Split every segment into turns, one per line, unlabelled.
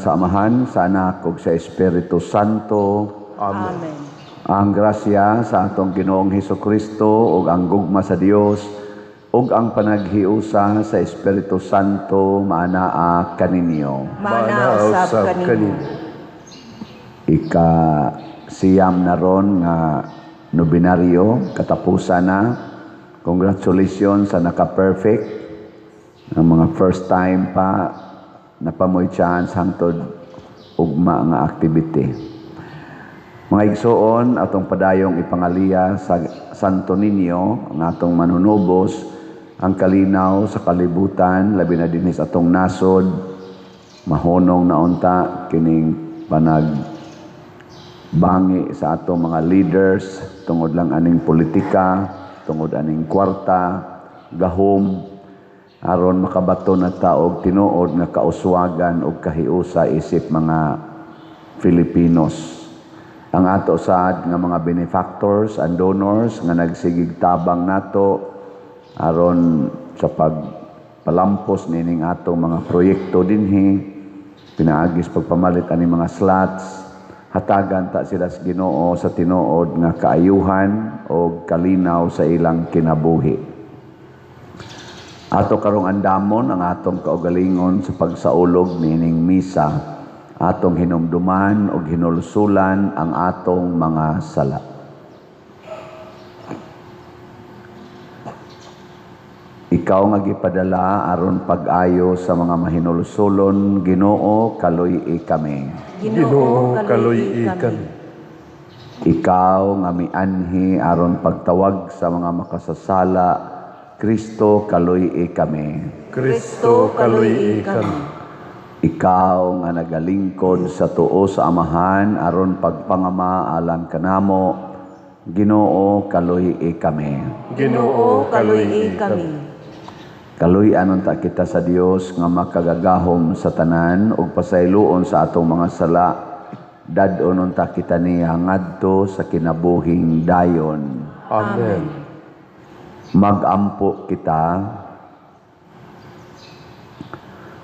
sa Amahan, sa Anak ug sa Espiritu Santo.
Amen.
Amen.
Ang grasya sa atong Ginoong Hesukristo ug ang gugma sa Dios ug ang panaghiusa sa Espiritu Santo maanaa kaninyo.
Maanaa usab kanimo.
Ika siyam na ron nga nobinaryo, katapusan na. Congratulations sa naka-perfect. Ang mga first time pa napamoy chance hangtod ugma nga activity. Mga igsoon, atong padayong ipangaliya sa Santo Niño, ang atong manunubos, ang kalinaw sa kalibutan, labi na dinhi sa atong nasod, mahonong na unta kining panag bangi sa atong mga leaders tungod lang aning politika, tungod aning kwarta, gahom, aron makabato na ta og tinuod nga kauswagan ug kahiusa isip mga Filipinos. Ang ato sad nga mga benefactors and donors nga nagsigig tabang nato aron sa pagpalampos nining atong mga proyekto dinhi, pinaagis pagpamalit ani mga slots, hatagan ta sila sa Ginoo sa tinuod nga kaayuhan o kalinaw sa ilang kinabuhi. Ato karong andamon ang atong kaugalingon sa pagsaulog nining misa, atong hinumduman og hinulsulan ang atong mga sala. Ikaw nga gipadala aron pag-ayo sa mga mahinulsulon, Ginoo, kaluy-i kami.
Ginoo, kaluy-i kami.
Ikaw nga mianhi aron pagtawag sa mga makasasala, Kristo, kaluy-i kami.
Kristo, kaluy-i kami.
Ikaw nga nagalingkod sa tuo sa Amahan aron pagpangama alang kanamo, Ginoo, kaluy-i kami.
Ginoo, kaluy-i kami.
Kaluy-an unta kita sa Dios nga makagagahom sa tanan ug pasayloon sa atong mga sala. Dad-on unta kita niya ngadto sa kinabuhing dayon.
Amen.
Magampo kita.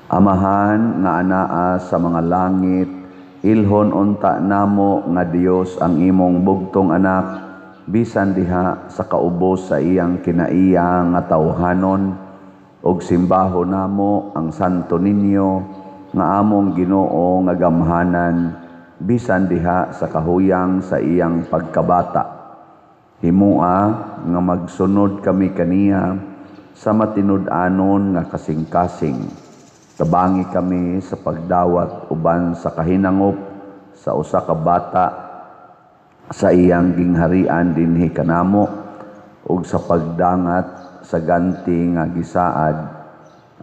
Amahan nga anaa sa mga langit, ilhon unta namo nga Dios ang imong bugtong anak, bisan diha sa kaubos sa iyang kinaiya nga tawhanon, og simbaho namo ang Santo Niño nga among Ginoo nga gamhanan, bisan diha sa kahuyang sa iyang pagkabata. Himua nga magsunod kami kaniya sa matinud-anon nga kasing-kasing. Tabangi kami sa pagdawat uban sa kahinangop sa usa ka bata sa iyang gingharian dinhi kanamo ug sa pagdangat sa ganti nga gisaad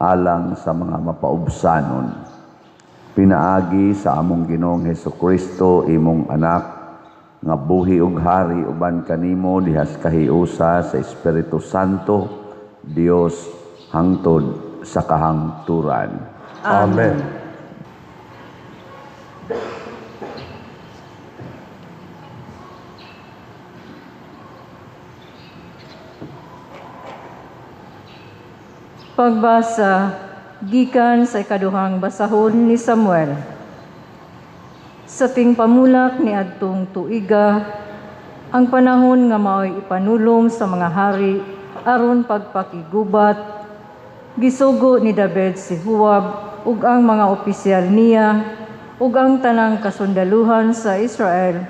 alang sa mga mapaubsanon. Pinaagi sa among Ginoong Hesukristo, imong anak, nga buhi ug hari uban kanimo dihas kahiusa sa Espiritu Santo, Dios hangtod sa kahangturan.
Amen.
Pagbasa gikan sa ikaduhang basahon ni Samuel. Sa tingpamulak ni adtong tuiga, ang panahon nga mao'y ipanulom sa mga hari aron pagpakigubat, gisugo ni David si Joab ug ang mga opisyal niya ug ang tanang kasundaluhan sa Israel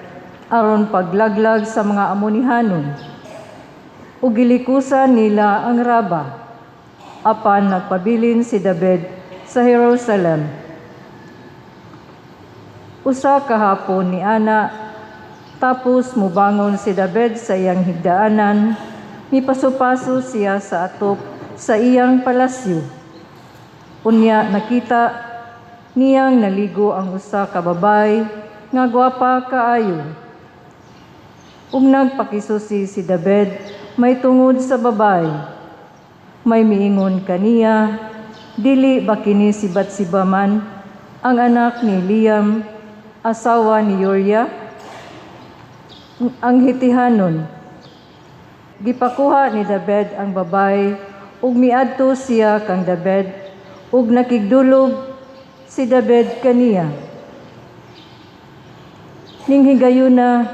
aron paglaglag sa mga Amonihanon. Ug gilikusan nila ang Raba. Apan nagpabilin si David sa Jerusalem. Usa ka hapon ni ana, tapos mubangon si David sa iyang higdaanan, mipaso-paso siya sa atop sa iyang palasyo. Unya nakita niyang naligo ang usa ka babay nga gwapa kaayo. Ug nagpakisusi si David may tungod sa babay. May miingon kaniya, dili ba kini si Batseba man, ang anak ni Liam, asawa ni Uriah? Ang Hitihanon. Gipakuha ni David ang babay ug miadto siya kang David ug nakigdulog si David kaniya. Ning higayuna,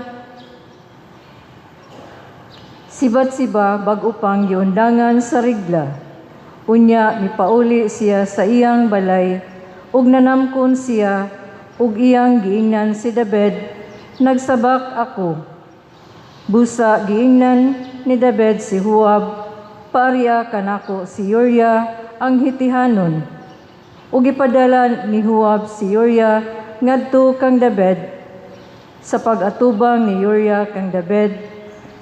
si Batseba bag-o pang giundangan sa regla. Unya mipauli siya sa iyang balay ug nanamkon siya ug iyang giingnan si David, "Nagsabak ako." Busa giingnan ni David si Joab, "Paaria kanako si Uria ang Hitihanon." Ug gipadala ni Joab si Uria ngadto kang David. Sa pag-atubang ni Uria kang David,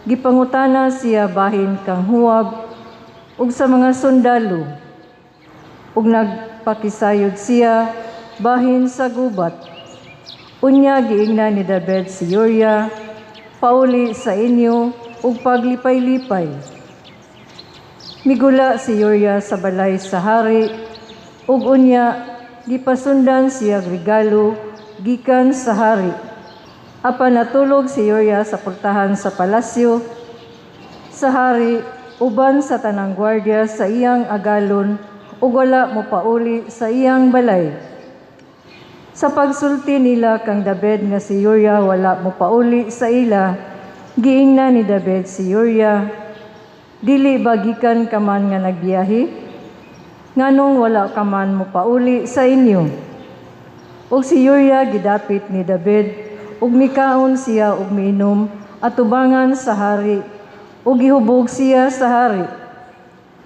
gipangutana siya bahin kang Joab ug sa mga sundalo. Ug nagpakisayod siya bahin sa gubat. Unya giingnan ni David si Uria, "Pauli sa inyo ug paglipay-lipay." Migula si Uria sa balay sa hari ug unya gipasundan siya regalo gikan sa hari. Apan natulog si Uria sa portahan sa palasyo sa hari uban sa tanang gwardiya sa iyang agalon ug wala mopauli sa iyang balay. Sa pagsulti nila kang David nga si Uria wala mopauli sa ila, giingnan ni David si Uria, "Dili ba gikan ka man nga nagbiyahe? Nganong wala ka man mopauli sa inyo?" Ug si Uria gidapit ni David ug mikaon siya ug miinom atubangan sa hari ug gihubog siya sa hari.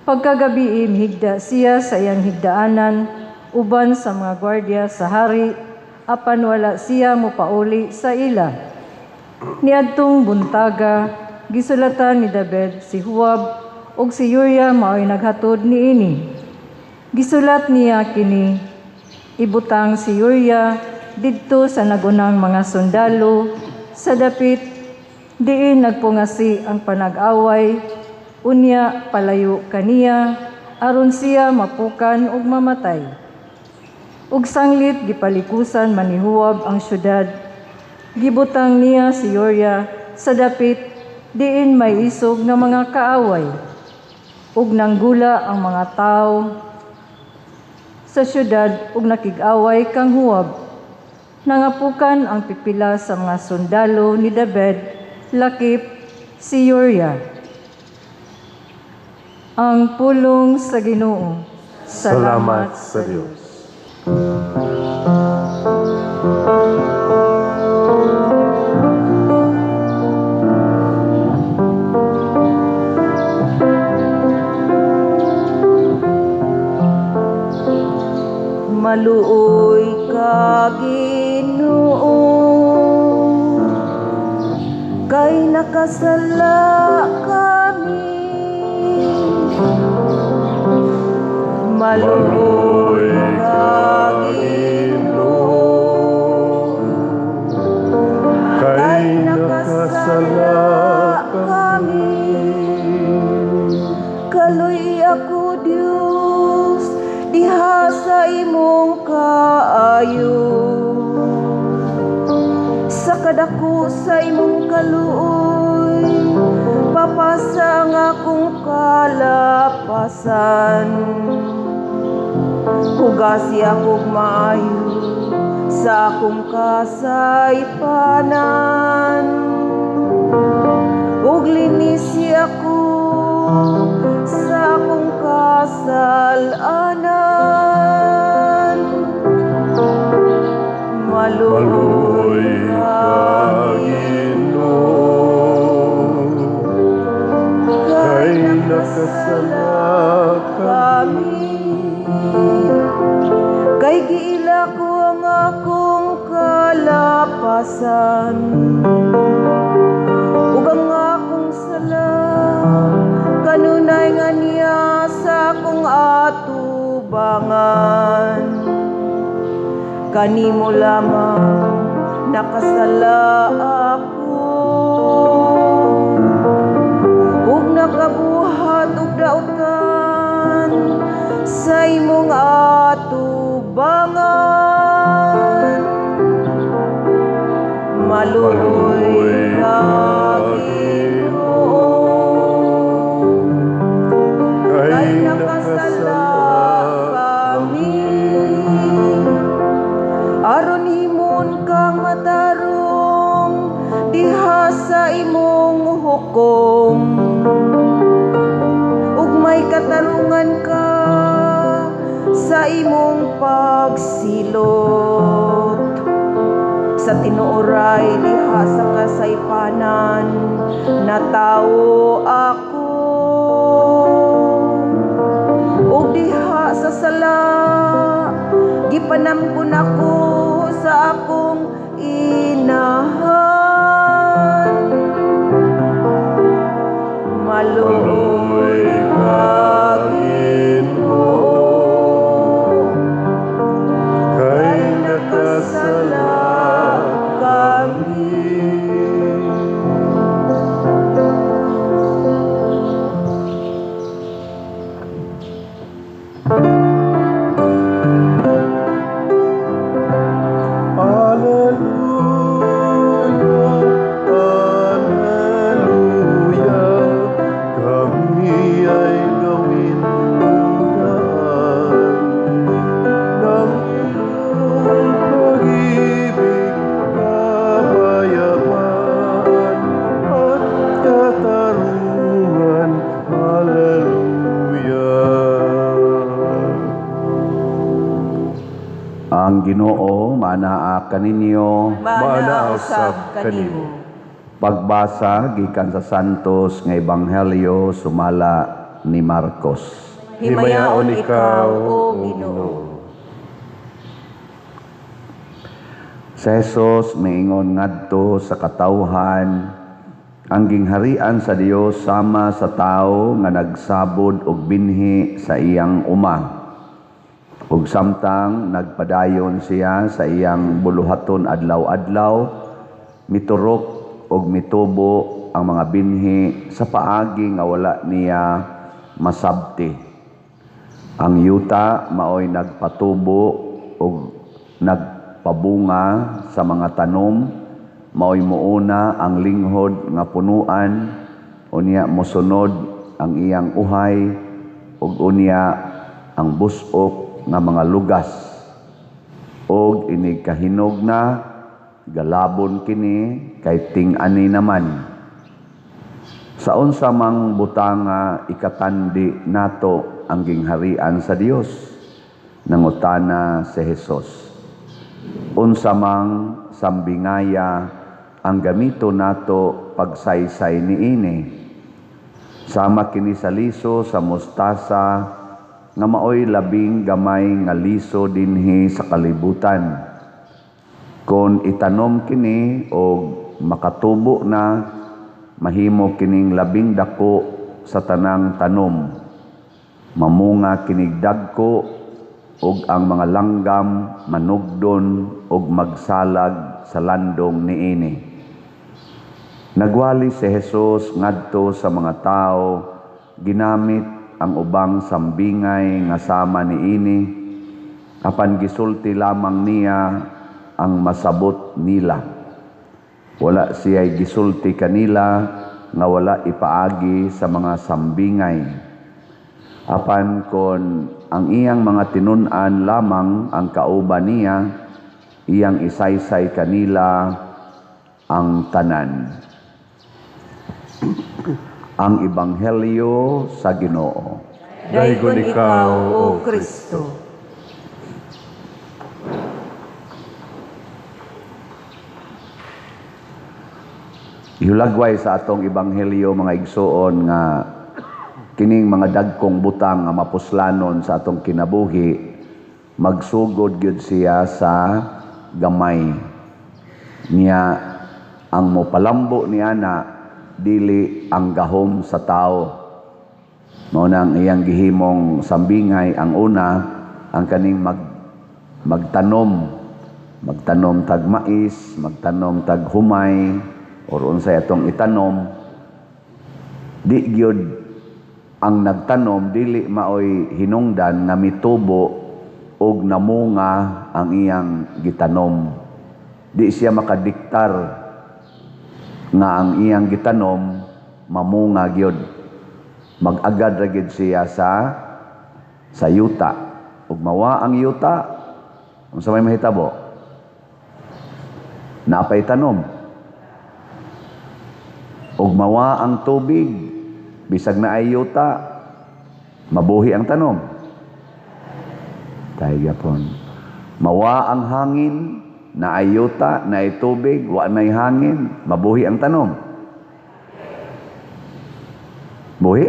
Pagkagabii mihigda siya sa iyang higdaanan uban sa mga gwardiya sa hari, apan wala siya mopauli sa ila. Niadtong buntaga, gisulatan ni David si Joab ug si Uria mao'y naghatod niini. Gisulat niya kini, "Ibutang si Uria didto sa nagunang mga sundalo sa dapit diin nagpungasi ang panag-away, unya palayo kaniya aron siya mapukan ug mamatay." Ug sanglit gipalikusan man ni Joab ang syudad, gibutang niya si Uria sa dapit diin may isog nga mga kaaway. Ug nanggula ang mga tawo sa syudad ug nakig-away kang Joab. Nangapukan ang pipila sa mga sundalo ni David, lakip si Uria. Ang pulong sa Ginoo.
Salamat sa Dios.
Maluoy ka, Ginoo, kay nakasala kami. Maluoy ka, Ginoo,
Kay nakasala
kami. Kaluy ako, Dios, diha sa imong kaayo. Sa kadako sa imong kaluoy, papasa ang akong kalapasan. Hugasi akong maayo sa akong kasaypanan. Ug linisi ako sa akong kasalanan. Maluoy
Maluoy
ka,
ka, Ginoo, kay nakasala
kami. Kay giila ko ang akong kalapasan ug ang akong sala kanunay nga niya sa akong atubangan. Kanimo lamang nakasala ako ug nakabuhat og dautan sa imong atubangan. Maluoy ka, Ginoo,
Kay
kay nakasala kami. sa imong hukom ug may katarungan ka sa imong pagsilot. Sa tinuoray diha sa kasaypanan natawo ako, ug diha sa sala gipanamkon ako sa akong inahan. Maluoy ka, Ginoo,
kay nakasala kami. Alleluia, Alleluia, kami ay gawin daan ng iyong pag-ibig, kapayapaan at katarungan. Alleluia.
Ang Ginoo manaa kaninyo.
Maanaa usab kanimo.
Pagbasa gikan sa Santos nga Ebanghelyo sumala ni Marcos.
Himayaon ikaw, O Ginoo.
Si Jesus miingon ngadto sa katawhan, ang gingharian sa Dios sama sa tawo nga nagsabod og binhi sa iyang uma. Ug samtang nagpadayon siya sa iyang buluhaton adlaw-adlaw, miturok og mitubo ang mga binhi sa paagi nga wala niya masabti. Ang yuta maoy nagpatubo og nagpabunga sa mga tanom, maoy muuna ang linghod nga punuan, unya mosunod ang iyang uhay, ug unya ang busok nga mga lugas. Og inig kahinog na, galabon kini kay ting-ani naman. Sa unsa mang butanga ikatandi nato ang gingharian sa Dios? Nangutana si Jesus. Unsa mang sambingaya ang gamito nato pagsaysay niini? Sama kini sa liso sa mustasa nga maoy labing gamay nga liso dinhi sa kalibutan. Kon itanom kini og makatubo na, mahimo kining labing dako sa tanang tanom. Mamunga kinig dagko og ang mga langgam manugdon og magsalag sa landong niini. Nagwali si Jesus ngadto sa mga tawo, ginamit ang ubang sambingay nga sama niini, apan gisulti lamang niya ang masabot nila. Wala siya'y gisulti kanila nga wala ipaagi sa mga sambingay. Apan kon ang iyang mga tinun-an lamang ang kauban niya, iyang isaysay kanila ang tanan. Ang Ebanghelyo sa Ginoo.
Daygon ikaw, O Kristo.
Ihulagway sa atong Ebanghelyo, mga igsuon, nga kining mga dagkong butang nga mapuslanon sa atong kinabuhi, magsugod gyud siya sa gamay. Niya ang mopalambo ni ana dili ang gahom sa tao. Mao na ang iyang gihimong sambingay. Ang una, ang kaning magtanom, magtanom tag mais, magtanom tag humay, or unsay atong itanom. Di gyud ang nagtanom dili maoy hinungdan nga mitubo og namunga ang iyang gitanom. Di siya makadiktar nga ang iyang gitanom mamunga gyud. Mag-agad ra gyud siya sa yuta. Ug mawa ang yuta, unsa may mahitabo? Napay tanom. Mawa ang tubig, bisag naay yuta, mabuhi ang tanom? Patay gyapon. Mawa ang hangin, naay yuta, naay tubig, wa nay hangin, mabuhi ang tanom? Buhi?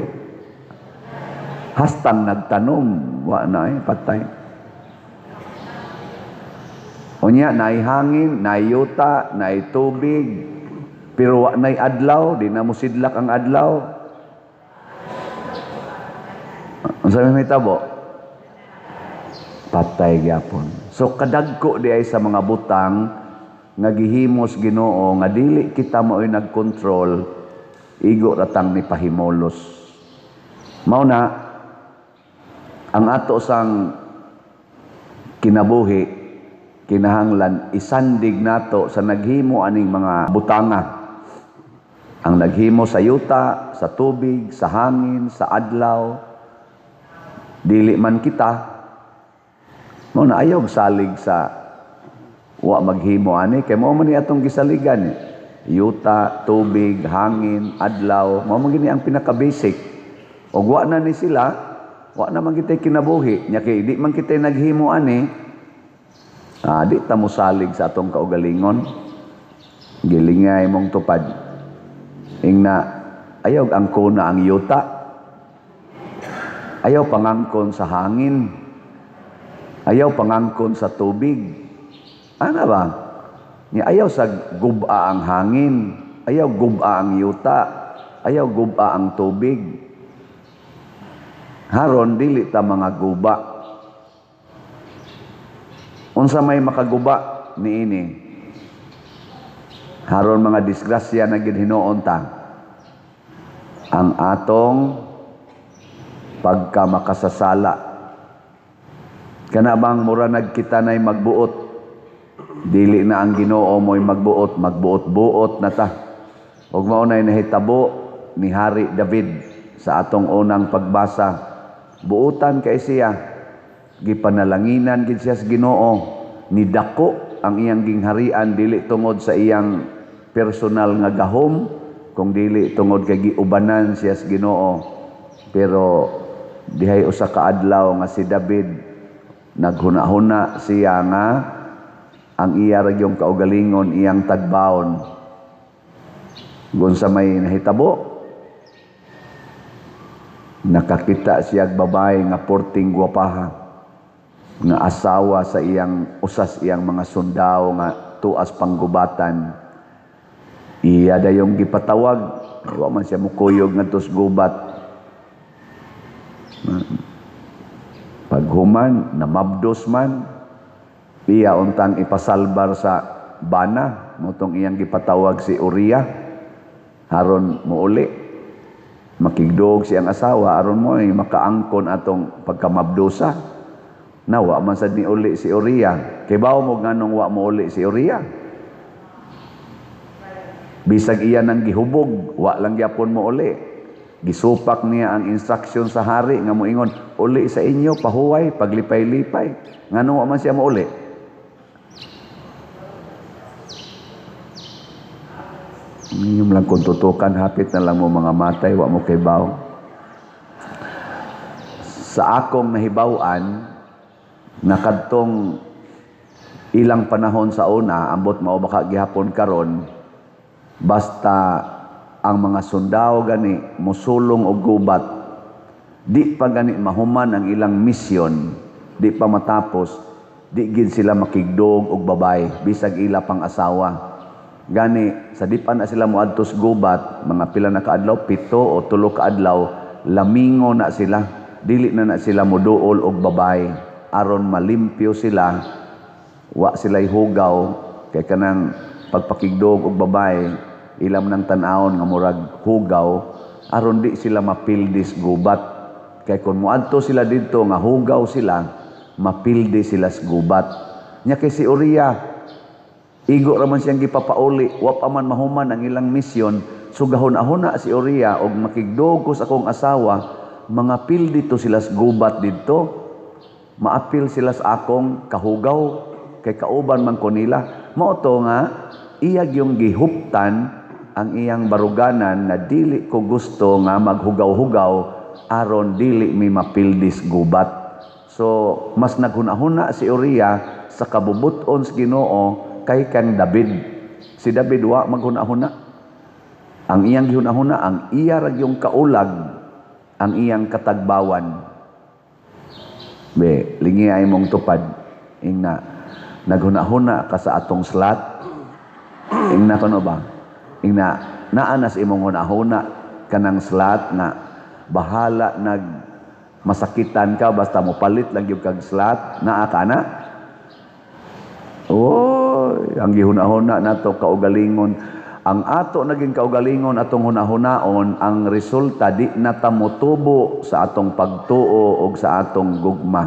Hastang nagtanom, wa na eh, patay. Unya, naay hangin, naay yuta, naay tubig, pero wa nay adlaw, di na mosidlak ang adlaw. Unsa may mahitabo? Patay gyapon. So kadagko diay sa mga butang nga gihimos Ginoo nga dili kita mao'y nagkontrol, igo ratang ni pahimolos. Mao na ang ato sang kinabuhi, kinahanglan isandig nato sa naghimo aning mga butanga. Ang naghimo sa yuta, sa tubig, sa hangin, sa adlaw, dili man kita. Mao na ayaw salig sa wa maghimo ani kay mao man ni atong gisaligan eh. Yuta, tubig, hangin, adlaw, mao man gini ang pinaka-basic. Og wa na ni sila, wa na man kitay kinabuhi. Nya kay di man kitay naghimo ani, di ta mosalig sa atong kaugalingon. Gilingay mong tupad. Ingna, ayaw angkona ang yuta. Ayaw pangangkon sa hangin. Ayaw pangangkon sa tubig. Ana ba? Ni ayaw sa guba ang hangin. Ayaw guba ang yuta. Ayaw guba ang tubig. Haron dili ta mga guba. Unsa may makaguba niini? Haron mga disgrasya na gid hinuon ta. Ang atong pagka makasasala. Kana bang mura nagkita na'y magbuot? Dili na ang Ginoo mo'y magbuot, magbuot-buot na ta. Ug mao na'y nahitabo ni Hari David sa atong unang pagbasa. Buotan kay siya, gipanalanginan gid siya sa Ginoo, nidako ang iyang gingharian dili tungod sa iyang personal nga gahom, kung dili tungod kay giubanan siya sa Ginoo. Pero dihay usa ka adlaw nga si David naghuna-huna siya nga ang iya ra gyung kaugalingon iyang tagbaon. Gunsa may nahitabo, nakakita siya og babae nga porting gwapaha, nga asawa sa iyang usas iyang mga sundao nga tuas panggubatan. Iya dayong gipatawag, wa man siya mukuyog ngadto sa gubat. Paghuman, namabdos man, iya untang ipasalbar sa bana, motong iyang gipatawag si Uriah, haron muuli. Makigdog siyang asawa, aron mo ay makaangkon atong pagkamabdosa. Nawa man sad ni uli si Uriah. Kibaw mo nganong wa mo uli si Uriah? Bisag iya nang gihubog, wa lang gyapon mo uli. Gisupak niya ang instruction sa hari nga moingon, uli sa inyo, pahuway, paglipay-lipay. Nganong wa man siya mouli? Inyong lang kung tutukan, hapit na lang mo mga matay, wa mo kibaw. Sa akong nahibaw-an, nakadtong ilang panahon sa una, ambot mao baka gihapon karon, basta ang mga sundao gani mosulong og gubat, di pa gani mahuman ang ilang misyon, di pa matapos, di gid sila makigdog og babay bisag ila pang asawa. Gani sa di pa na sila moadto sa gubat, mga pila na kaadlaw, 7 o 3 kaadlaw, lamingo na sila, dili na na sila moduol og babay aron malimpyo sila, wa sila'y hugaw kay kanang pagpakigdog og babay ilam ng tan-awon nga murag hugaw, aron di sila mapildis gubat. Kay kung moadto sila didto nga hugaw sila, mapildi sila sa gubat. Nya kay si Uriah, igo ra man siyang gipapauli, wa pa man mahuman ang ilang misyon, sugahon-ahona si Uriah og makigdog ko sa akong asawa, mga pildi to sila sa gubat didto, maapil sila sa akong kahugaw, kay kauban man ko nila. Mao to nga iyag yung gihuptan ang iyang baruganan na dili ko gusto nga maghugaw-hugaw aron dili mi mapildis gubat. So mas naghuna-huna si Uriah sa kabubuton sa Ginoo kay kang David. Si David wa maghuna-huna. Ang iyang gihuna-huna, ang iya ra yung kaulag, ang iyang katagbawan. Be, lingi ay mong tupad. Ingna, naghuna-huna ka sa atong slot. Ingna kuno ba? Ingna, naa nas imong hunahuna kanang slot nga bahala nag masakitan ka basta mo palit lang gyud kag slot, naa ka na? Oh, ang gihuna-huna nato kaugalingon. Ang ato naging kaugalingon atong hunahunaon, ang resulta di na ta motubo sa atong pagtuo og sa atong gugma.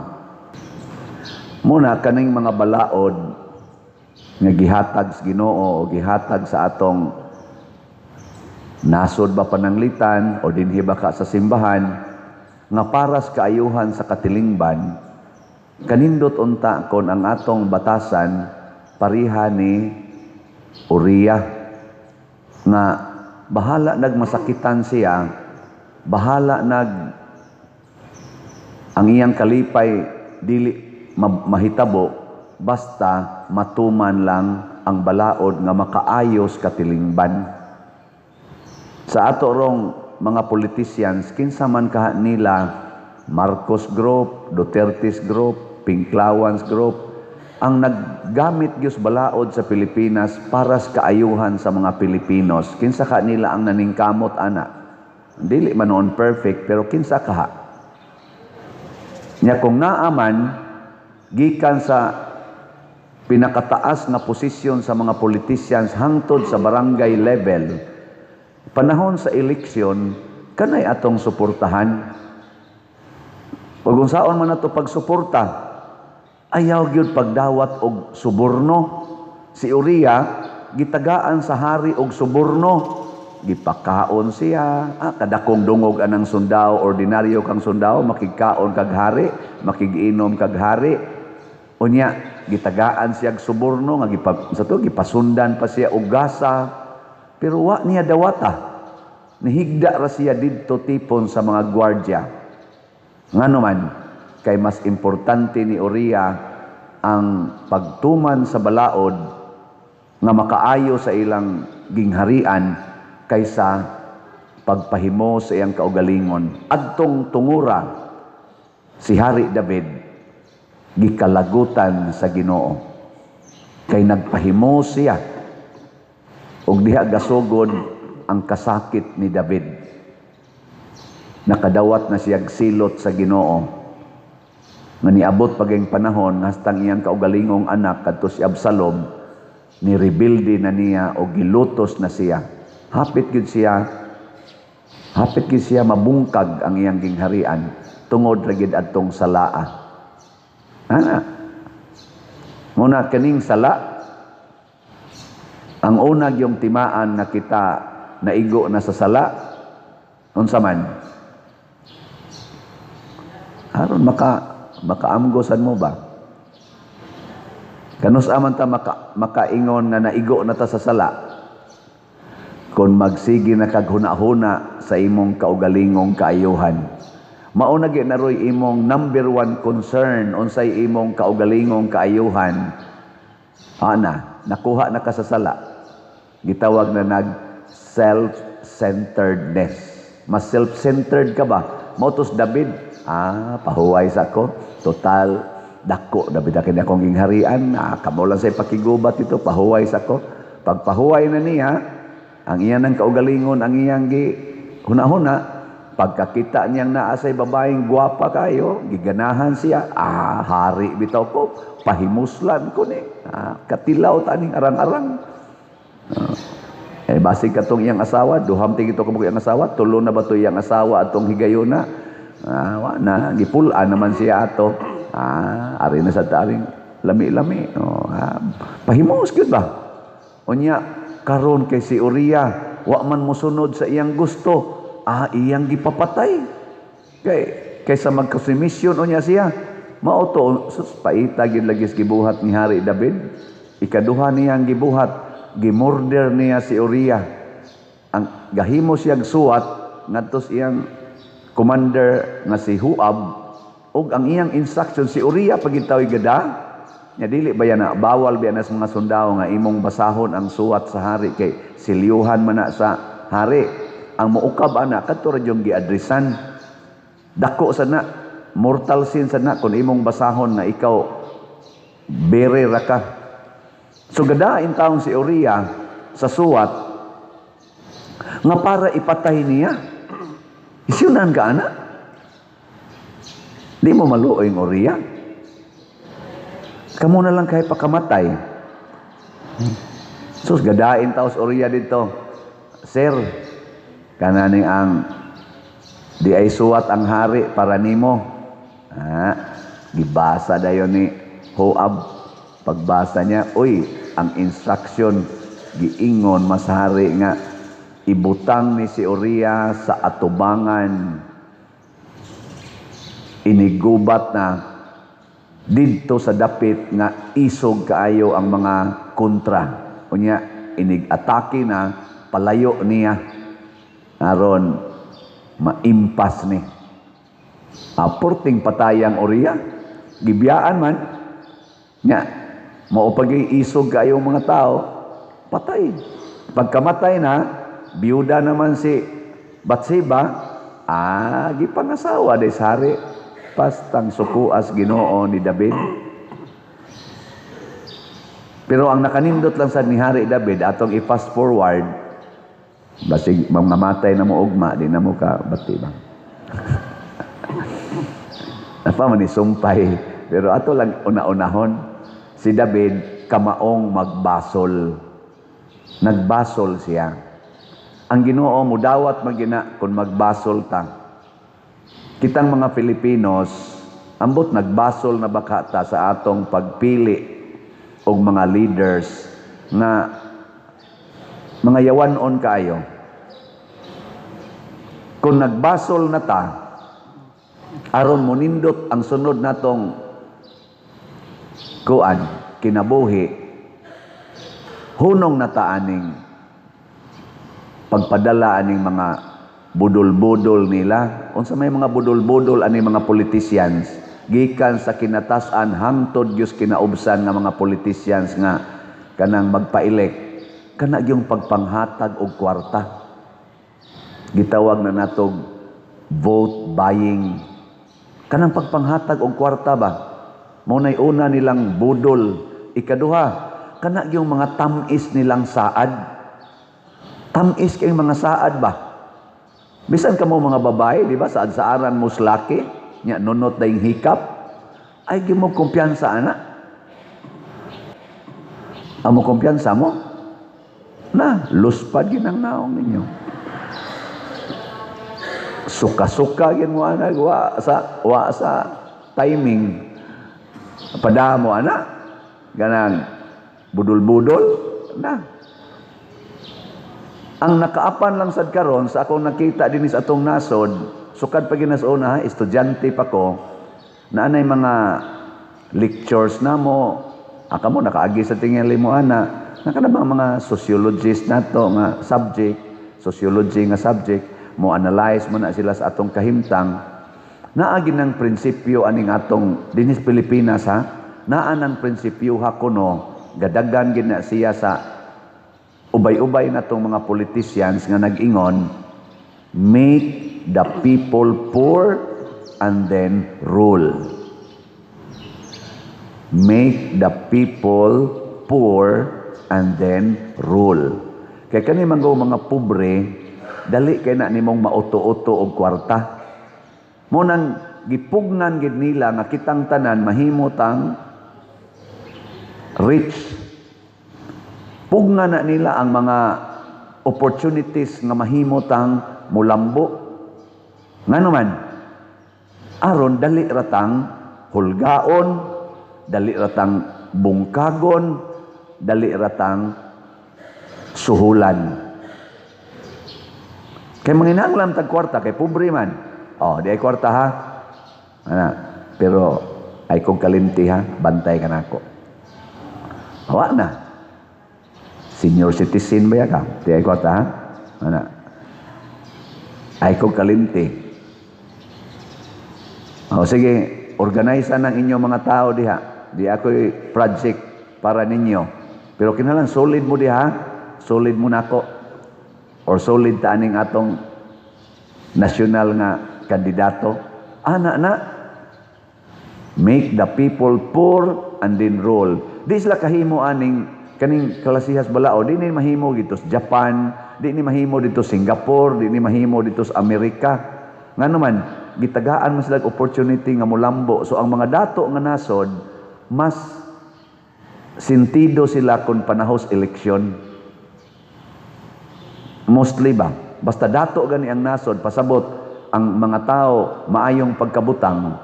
Muna kaning mga balaod nga gihatag sa Ginoo o gihatag sa atong nasod ba pananglitan o dinhi ba ka sa simbahan nga para sa kaayuhan sa katilingban, kanindot unta kon ang atong batasan pareha ni Uriah nga bahala nagmasakitan siya, bahala nag ang iyang kalipay dili mahitabo basta matuman lang ang balaod nga makaayos katilingban. Sa ato rong mga politicians, kinsa man kaha nila, Marcos Group, Duterte's Group, Pinklawans Group, ang naggamit gyud balaod sa Pilipinas para sa kaayuhan sa mga Pilipinos, kinsa ka nila ang naningkamot ana? Dili man noon perfect, pero kinsa kaha? Nya kung naaman gikan sa pinakataas nga posisyon sa mga politicians hangtod sa barangay level, panahon sa eleksyon, kanay atong suportahan. Ug unsaon man nato pagsuporta, ayaw gyud pagdawat og suborno. Si Uriah gitagaan sa hari og suborno. Gipakaon siya. Ah, kadakong dungog anang sundao, ordinaryo kang sundao, makigkaon kag hari, makigiinom kag hari. Unya, gitagaan siya og suborno nga gipa, sa to gipasundan pa siya og gasa. Pero wa niya dawata. Nihigda ra siya didto tipon sa mga gwardya. Ngano man, kay mas importante ni Uriah ang pagtuman sa balaod nga makaayo sa ilang gingharian kaysa pagpahimo sa iyang kaugalingon. Adtong tungura, si Hari David gikalagutan sa Ginoo. Kay nagpahimo siya ug diha gasugod ang kasakit ni David. Nakadawat na siya silot sa Ginoo. Nga niabot paging panahon hastang iyang kaugalingong anak kadto si Absalom ni rebelde na niya o gilutos na siya. Hapit gyud siya, hapit gyud siya mabungkag ang iyang gingharian tungod ra gyud adtong salaa. Ana. Muna kaning sala ang una gyung timaan na kita naigo na sa sala, unsa man? Aron makaamgosan mo ba? Kanus aman ta makaingon nga naigo na ta sa sala? Kung magsige na kag huna-huna sa imong kaugalingong kaayuhan. Mao na gyud na roy imong number one concern unsay imong kaugalingong kaayuhan. Ana, nakuha na ka sa sala. Gitawag na nag self-centeredness. Mas self-centered ka ba? Mao tos David, pahuway sa ko. Total, dako David akin akong gingharian. Kamo lang sa pakigubat ito, pahuway sa ko. Pagpahuway na niya, ang iyang ng kaugalingon, ang iyang gi huna-huna, pagkakita niyang naa say babaeng gwapa kayo, giganahan siya, hari bitaw ko, pahimuslan ko ni, katilaw taning arang-arang. Basig katong iyang asawa, duham tig ito kabuk iyang asawa, tulo na ba to iyang asawa atong higayuna? Wa na, gipulaan naman siya ato. Ari na sa taring lami-lami. Oh, pahimos gyud ba? Unya, karon kay si Uriah, wa man mosunod sa iyang gusto, iyang gipapatay. Kay kaysa magkasumisyon unya siya, mao to sus paita gyud lagi sa gibuhat ni Hari David. Ikaduha niyang gibuhat, gimurder niya si Uriah. Ang gahimo siyang suwat ngadto sa iyang commander nga si Joab ug ang iyang instruction, si Uriah pagitaw gada nya. Dili ba yan na bawal ba na sa mga sundao nga imong basahon ang suwat sa hari kay silyuhan man na sa hari? Ang muukab ana, kadto ra yung giadresan. Dako sa na, mortal sin sa na kung imong basahon na ikaw bere ra ka. So gadain taon si Uriah sa suwat nga para ipatay niya. Isyunan ka ana. Di mo maluoy ang Uriah? Kamo na lang kay pakamatay. Sus, gadain taos Uriah dito. "Sir, kananing ang di ay suwat ang hari para nimo." Ah, gibasa dayon ni Joab. Pagbasa niya, uy, ang instruction giingon mas hari nga ibutang ni si Uriah sa atubangan inigubat na didto sa dapit nga isog kaayo ang mga kontra. Unya inig-atake na, palayo niya aron maimpas ni. Aporting patayang Uriah, gibiyaan man nya mao pagi isog kaayo mga tao, patay. Pagkamatay na, biyuda naman si Batseba, gipangasawa day sa hari. Pastang sukuas Ginoo ni David. Pero ang nakanindot lang sa ni Hari David, atong i-fast forward, basig mamatay na mo ugma, di na mo ka bati ba? Napa man ni sumpay. Pero ato lang una-unahon, si David kamaong magbasol. Nagbasol siya. Ang Ginoo mudawat magina kung magbasol ta. Kitang mga Filipinos, ambot nagbasol na baka ta sa atong pagpili og mga leaders nga mga yawanon kaayo. Kung nagbasol na ta, aron monindot ang sunod natong kuan kinabuhi, hunong na ta aning pagpadala aning mga budol-budol nila. Unsa may mga budol-budol aning mga politicians, gikan sa kinatasan hangtod gyud kinaubsan nga mga politicians nga kanang magpa-elect, kana gyung pagpanghatag og kwarta. Gitawag na natog vote buying. Kanang pagpanghatag og kwarta ba, mao nay una nilang budol. Ikaduha, kana yung mga tamis nilang saad. Tamis kay mga saad ba. Bisan kamo mga babae, di ba, saad-saaran mo laki nya nunot dayong hikap, ay gimo kumpiyansa ana. Amo kumpiyansa mo na luspad ginang naong ninyo. Suka-suka gin mo ana, wa sa timing. Padamo ana ganang budol-budol na. Ang nakaapan lang sad karon sa akong nakita dinhi sa atong nasod, sukad pa ginas una, estudyante pa ko, na anay mga lectures na mo, aka mo nakaagi sa tingali mo ana, naka na ba mga sociologist nato nga subject, sociology nga subject, mo analyze mo na sila sa atong kahimtang, naa ng prinsipyo aning atong dinhi sa Pilipinas ha, naa ng prinsipyo ha kuno, gadagan gid na siya sa ubay-ubay na tong mga politicians nga nag-ingon, "Make the people poor and then rule." Make the people poor and then rule. Kay kani man go mga pobre, dali kay na nimong mauto-uto og kwarta. Mo nang gipugnan gid nila nga kitang tanan mahimo tang rich. Pugnan na nila ang mga opportunities nga mahimo tang mulambo. Ngano man? Aron dali ratang hulgaon, dali ratang bungkagon, dali ratang suhulan. Kay manginahanglan tag kwarta kay pobre man. Oh, di ay kwarta ha. Ana, pero ay kong kalimti ha, bantay ka nako. Hawa na. Senior citizen ba ya ka? Di ay kwarta ha? Ana. Ay kog kalimti. O sige, organize ng inyong mga tao diha. Di ako'y project para ninyo. Pero kinahanglan solid mo diha, solid mo nako. Or solid ta aning atong nasyonal nga kandidato. Ana na. Make the people poor and then rule. Di sila kahimo aning kaning kalasihas balaod. Di ni mahimo dito sa Japan, di ni mahimo dito sa Singapore, di ni mahimo dito sa Amerika. Nga naman, gitagaan man sila og opportunity nga mulambo. So ang mga dato nga nasod, mas sintido sila kung panahos eleksyon. Mostly ba? Basta dato gani ang nasod, pasabot ang mga tao maayong pagkabutang,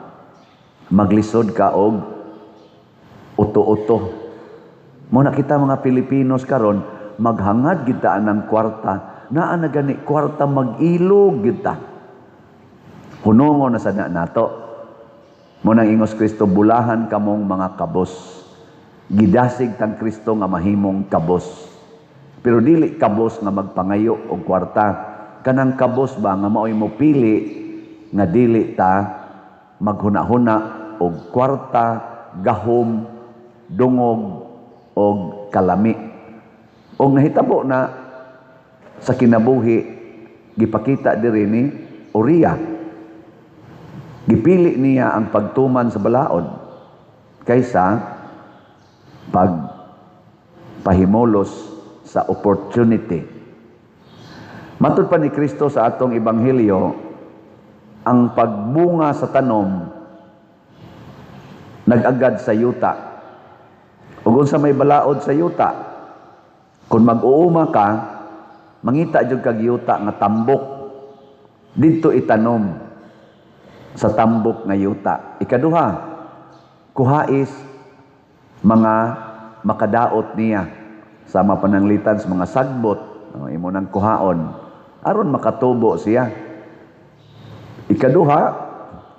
maglisod ka og uto-uto. Muna kita mga Pilipinos karon maghangad kita ng kwarta, naa na gani kwarta, mag-ilog kita. Hunongo na sa na nato. Munang ingos Kristo, "Bulahan kamong mga kabos." Gidasig tang Kristo nga mahimong kabos. Pero dili kabos nga magpangayo og kwarta. Kanang kabos ba nga maoy mo pili nga dili ta maghuna-huna og kwarta, gahom, dungog og kalami. Og nahitabo na sa kinabuhi, gipakita diri ni Uria. Gipili niya ang pagtuman sa balaod kaysa pag pahimulos sa opportunity. Matud pa ni Kristo sa atong ebanghelyo, ang pagbunga sa tanom nag-agad sa yuta. Ug unsa may balaod sa yuta? Kung mag-uuma ka, mangita jud kag yuta nga tambok. Didto itanom sa tambok nga yuta. Ikaduha, kuhais mga makadaot niya sa mapananglitan sa mga sagbot, no, imo nang kuhaon aron makatubo siya. Ikaduha,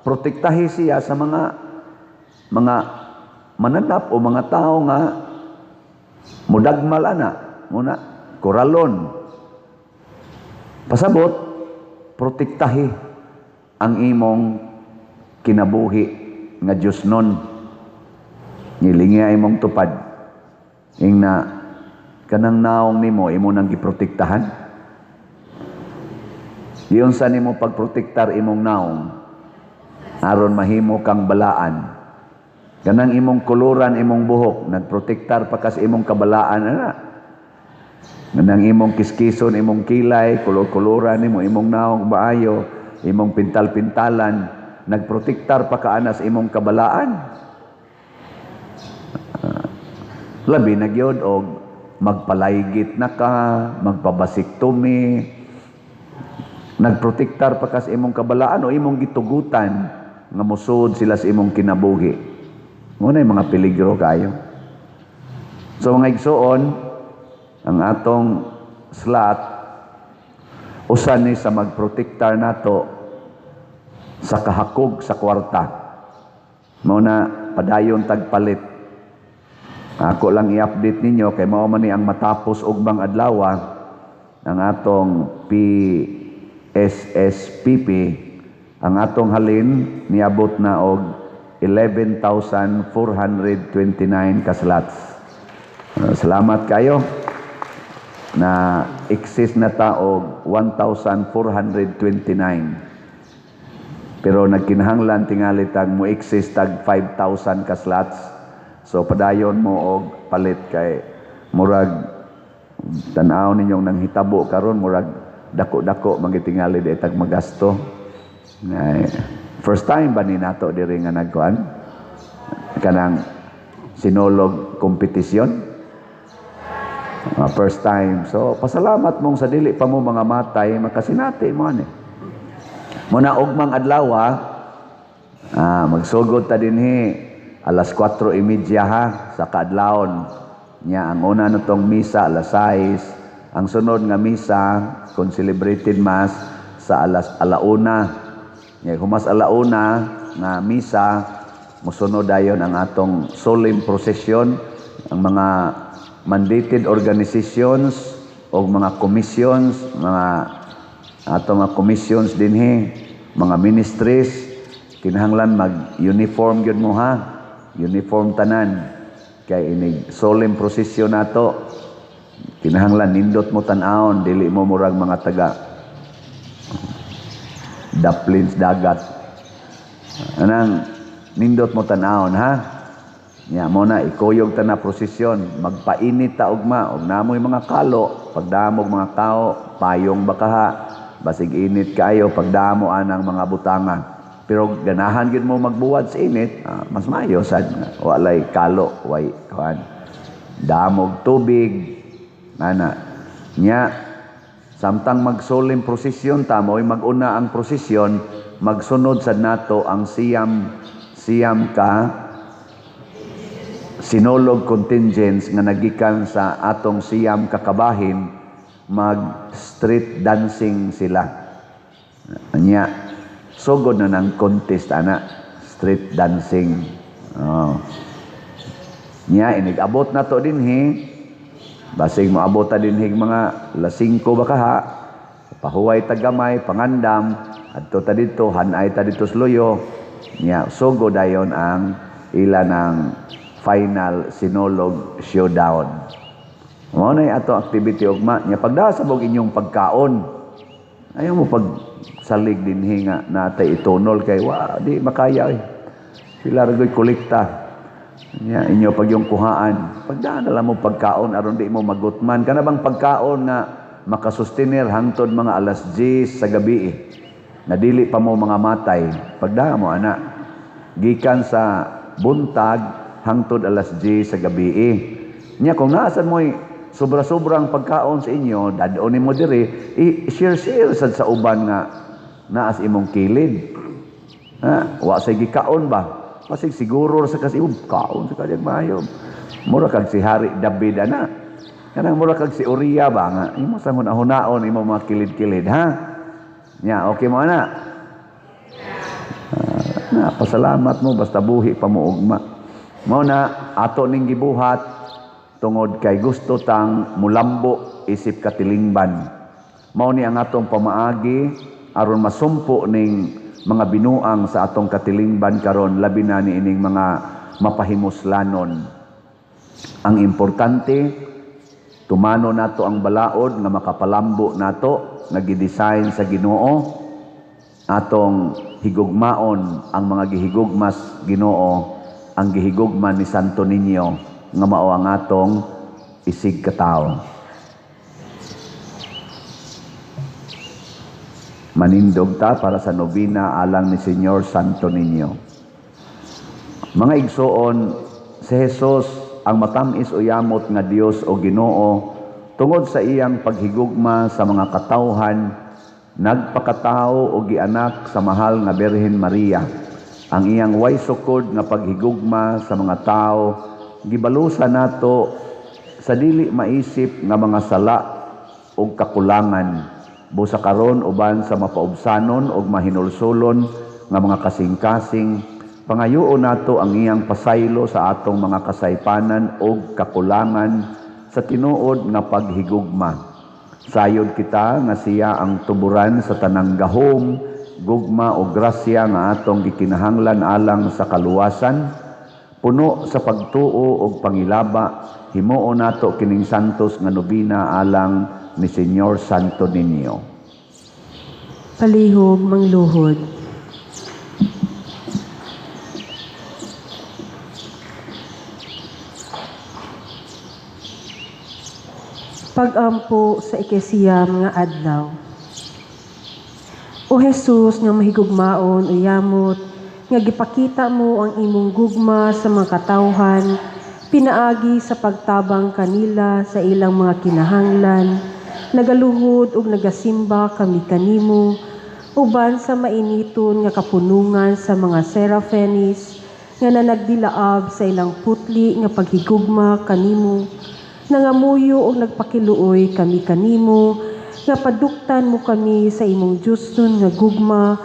protektahi siya sa mga mananap o mga tao nga mudagmal ana, muna koralon. Pasabot, protektahi ang imong kinabuhi nga Diyos nun. Ngilingi imong tupad. Ingna kanang naong nimo, imo nang giprotektahan. Giunsa nimo pagprotektar imong naong aron mahimo kang balaan? Kanang imong kuluran imong buhok, nagprotektar pa ka sa imong kabalaan ana? Kanang imong kiskison, imong kilay, kulor-kuluran nimo imong naong maayo, imong pintal-pintalan, nagprotektar pa ka ana sa imong kabalaan? Labi na gyud og magpalaygit na ka, magpa-vasectomy, nagprotektar pa ka sa imong kabalaan o imong gitugutan nga mosud sila sa imong kinabuhi? Mao na mga peligro kayo. So mga igsuon, ang atong slot usa ni sa magprotektar nato sa kahakog sa kwarta. Mao na padayon tagpalit. Ako lang i-update ninyo kay mao man ni ang matapos ugmang adlaw ang atong PSSPP. Ang atong halin niabot na og 11,429 ka slots. Salamat kayo na exist na ta og 1,429. Pero nagkinahanglan tingali tag mo exist tag 5,000 ka slots. So padayon mo og palit kay murag tan-aw ninyong nanghitabo karon, murag dako-dako magitingali di tag magasto. Ay, first time ba ni nato diri nga nagkuan kanang Sinulog competition? First time. So pasalamat mong sa dili pa mo mga matay makasinati mo ani. Muna ugmang adlaw, magsugod ta dinhi alas 4:30 ha sa kaadlawon. Nya ang una natong misa alas 6, ang sunod nga misa, concelebrated mass, sa alas 1:00. Nya humas 1:00 nga misa, mosunod dayon ang atong solemn procession, ang mga mandated organizations. og mga commissions, mga ato mga commissions dinhi, mga ministries, kinahanglan mag-uniform gyud mo ha. Uniform tanan. Kay inig solemn procession nato. Kinahanglan nindot mo tan-awon, dili mo murag mga taga daplins dagat. Anang nindot mo tan-awon ha. Nya mo na ikuyog ta na prosesyon, magpainit ta ugma og namoy mga kalo, pagdamog mga kao, payong bakaha, basig init kayo pagdamo anang mga butanga. Pero ganahan gyud mo magbuwad sa init, mas maayo sad walay kalo, way kuan. Damog tubig ana. Nya samtang magsolemn prosesyon ta, mo'y mag-una ang prosesyon, magsunod sad nato ang siyam ka sinulog contingents nga nagikan sa atong siyam kakabahin, mag street dancing sila. Anya sugod na ng contest ana, street dancing. Oh. Nya inig-abot na to dinhi, basig moabot ta dinhi mga alas 5 bakaha, pahuway ta gamay, pangandam, adto ta didto, hanay ta didto sa luyo. Nya sugod dayon ang ila ng final sinulog showdown. Mao na ato activity ugma. Nya pagdasa og inyong pagkaon, ayaw mo pagsalig dinhi nga natay itunol kay wa di makaya oy. Sila ra goy kolekta. Nya inyo pag yung kuhaan, pagdaan na lang mo pagkaon aron di mo magutman. Kana bang pagkaon nga makasustenir hangtod mga alas 10 sa gabi na dili pa mo mga matay, pagdaan mo ana. Gikan sa buntag hangtod alas 10 sa gabi. Nya kung naasan mo'y sobra-sobrang pagkaon sa inyo, dadon nimo diri, i-share-share sad sa uban nga naas imong kilid. Ha? Wa say gikaon ba? Pasig siguro sa kasi kaon sa kanyang maayo. Mura kag si Hari David ana. Kanang mura kag si Uriah ba nga imo sa hunaon imo mga kilid-kilid ha. Nya okay mo ana. Na pasalamat mo basta buhi pa mo ugma. Mao na ato ning gibuhat tungod kay gusto tang mulambo isip katilingban. Mao ni ang atong pamaagi aron masumpo ning mga binuang sa atong katilingban karon, labi na ni ining mga mapahimuslanon. Ang importante, tumano nato ang balaod nga makapalambo nato nga gidesign sa Ginoo, atong higugmaon ang mga gihigugmas Ginoo, ang gihigugma ni Santo Niño nga mao ang atong isig katawo. Manindog ta para sa nobina alang ni Señor Santo Niño. Mga igsoon, si Jesus ang matamis o yamot nga Dios o Ginoo tungod sa iyang paghigugma sa mga katawhan, nagpakatao o gianak sa mahal nga Birhen Maria. Ang iyang way sukod nga paghigugma sa mga tao gibalusan nato sa dili maisip nga mga sala og kakulangan, busa karon uban sa mapaubsanon og mahinulsulon nga mga kasing-kasing. Pangayoon nato ang iyang pasaylo sa atong mga kasaypanan og kakulangan sa tinuod nga paghigugma. Sayod kita nga siya ang tuburan sa tanang gahom, gugma o grasya nga atong gikinahanglan alang sa kaluwasan. Puno sa pagtuo og pangilaba, himuon nato kining santos nga nobina alang ni Señor Santo Niño.
Palihog mangluhod. Pag-ampo sa ikasiyam nga adlaw. O Jesus nga mahigugmaon o yamot, nga gipakita mo ang imong gugma sa mga katawhan, pinaagi sa pagtabang kanila sa ilang mga kinahanglan, nagaluhod ug nagasimba kami kanimo, uban sa mainiton nga kapunungan sa mga serafenis nga nanagdilaab sa ilang putli nga paghigugma kanimo, nangamuyo og nagpakiluoy kami kanimo, nga paduktan mo kami sa imong Diosnon nga gugma,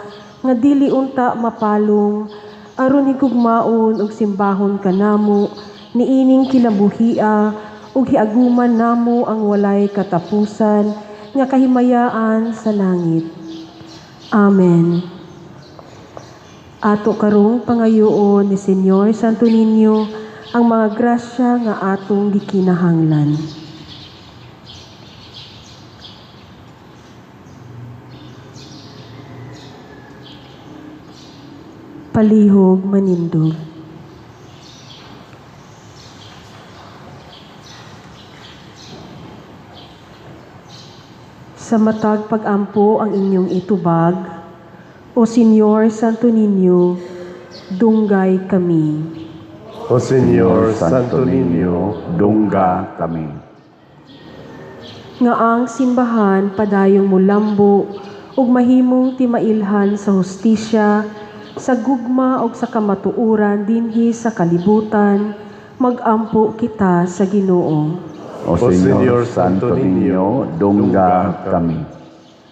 nga dili unta mapalong, aron higugmaon og simbahon kanamo, niining kinabuhia ug hiaguman namo ang walay katapusan nga kahimayaan sa langit. Amen. Ato karong pangayoon ni Senyor Santo Niño ang mga grasya nga atong gikinahanglan. Palihog manindog. Sa matag pag-ampo ang inyong itubag, O Senyor Santo Niño, dunggay kami.
O Senyor Santo Niño,
dungga kami.
Nga ang simbahan padayong mulambo ug mahimong timailhan sa hustisya, sa gugma ug sa kamatuoran dinhi sa kalibutan, magampo kita sa Ginoo.
O Senyor Santo Niño, dungga kami.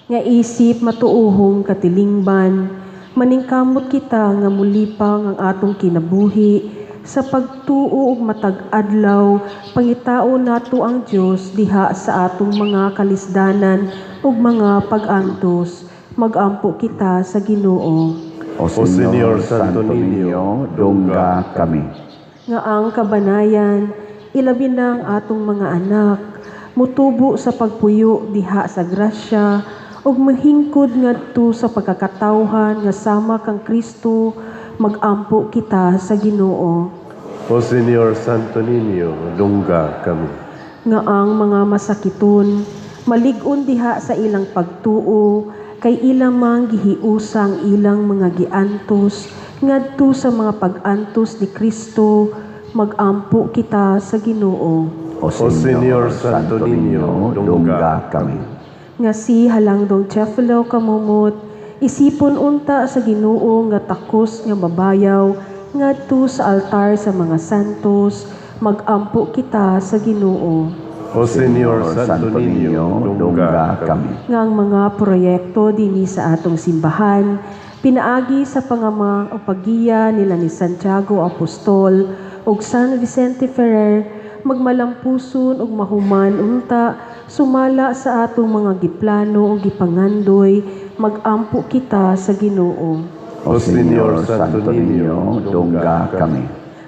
Nga isip matuohong katilingban, maningkamot kita nga mulipang ang atong kinabuhi sa pagtuo ug matag adlaw pangitao nato ang Dios diha sa atong mga kalisdanan ug mga pag-antos, magampo kita sa Ginoo.
O Senyor Santo Niño, dungga kami.
Nga ang kabanayan, ilabi na ang atong mga anak, mutubo sa pagpuyo diha sa grasya ug mahingkod ngadto sa pagkakatawhan nga sama kang Kristo, magampo kita sa Ginoo.
O Senyor Santo Niño, dungga kami.
Nga ang mga masakiton malig-on diha sa ilang pagtuo, kay ilang mang gihiusa ang ilang mga giantos ngadto sa mga pag-antos ni Kristo, magampo kita sa Ginoo.
O Senyor Santo Niño, dungga kami.
Nga si Halangdong Teofilo Camomot, isipon unta sa Ginoo nga takos nga mabayaw ngadto sa altar sa mga santos, magampo kita sa Ginoo.
O Senyor Santo Niño, dungga kami.
Nga ang mga proyekto dinhi sa atong simbahan, pinaagi sa pangama o paggiya nila ni Santiago Apostol ug San Vicente Ferrer, magmalampuson ug mahuman unta sumala sa atong mga giplano ug gipangandoy, magampo kita sa Ginoo.
O Senyor Santo Niño, dungga kami.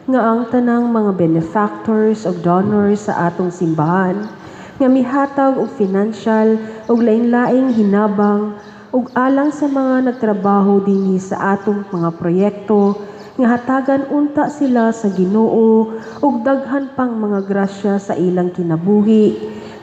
Nga ang tanang mga benefactors ug donors sa atong simbahan nga mihatag og financial ug lain-laing hinabang ug alang sa mga nagtrabaho dinhi sa atong mga proyekto, nga hatagan unta sila sa Ginoo ug daghan pang mga grasya sa ilang kinabuhi,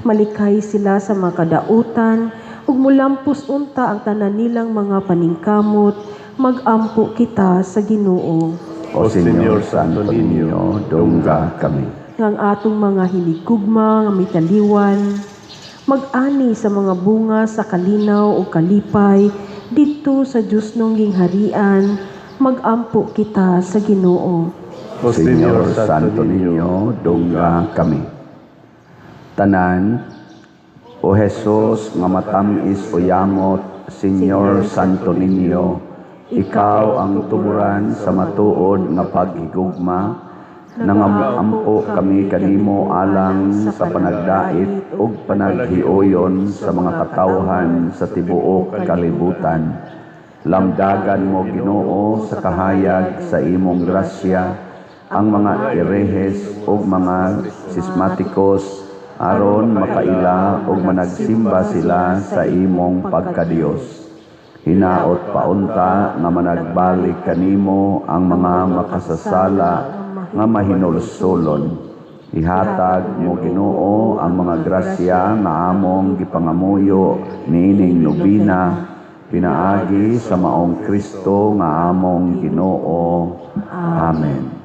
malikay sila sa mga kadautan ug mulampos unta ang tanan nilang mga paningkamot, magampo kita sa Ginoo.
O Senyor Santo Niño, dungga kami.
Nga ang atong mga hinigugma nga mitaliwan mag-ani sa mga bunga sa kalinaw o kalipay didto sa Dios nung gingharian, magampo kita sa Ginoo.
O
Senyor Santo Niño, dungga kami. Tanan, O Jesus nga matam-is o yamot, Senyor Santo Niño, ikaw ang tuburan sa matuod nga paghigugma, nangampo kami kanimo alang sa panagdait ug panaghiuyon sa mga katawhan sa tibuok kalibutan. Lamdagan mo, Ginoo, sa kahayag sa imong grasya ang mga erehes ug mga sismatikos aron makaila ug managsimba sila sa imong pagkadiyos. Hinaot paunta nga managbalik kanimo ang mga makasasala nga mahinulsolon. Ihatag mo, Ginoo, ang mga grasya nga among gipangamuyo niining nobina pinaagi sa maong Kristo nga among Ginoo. Amen.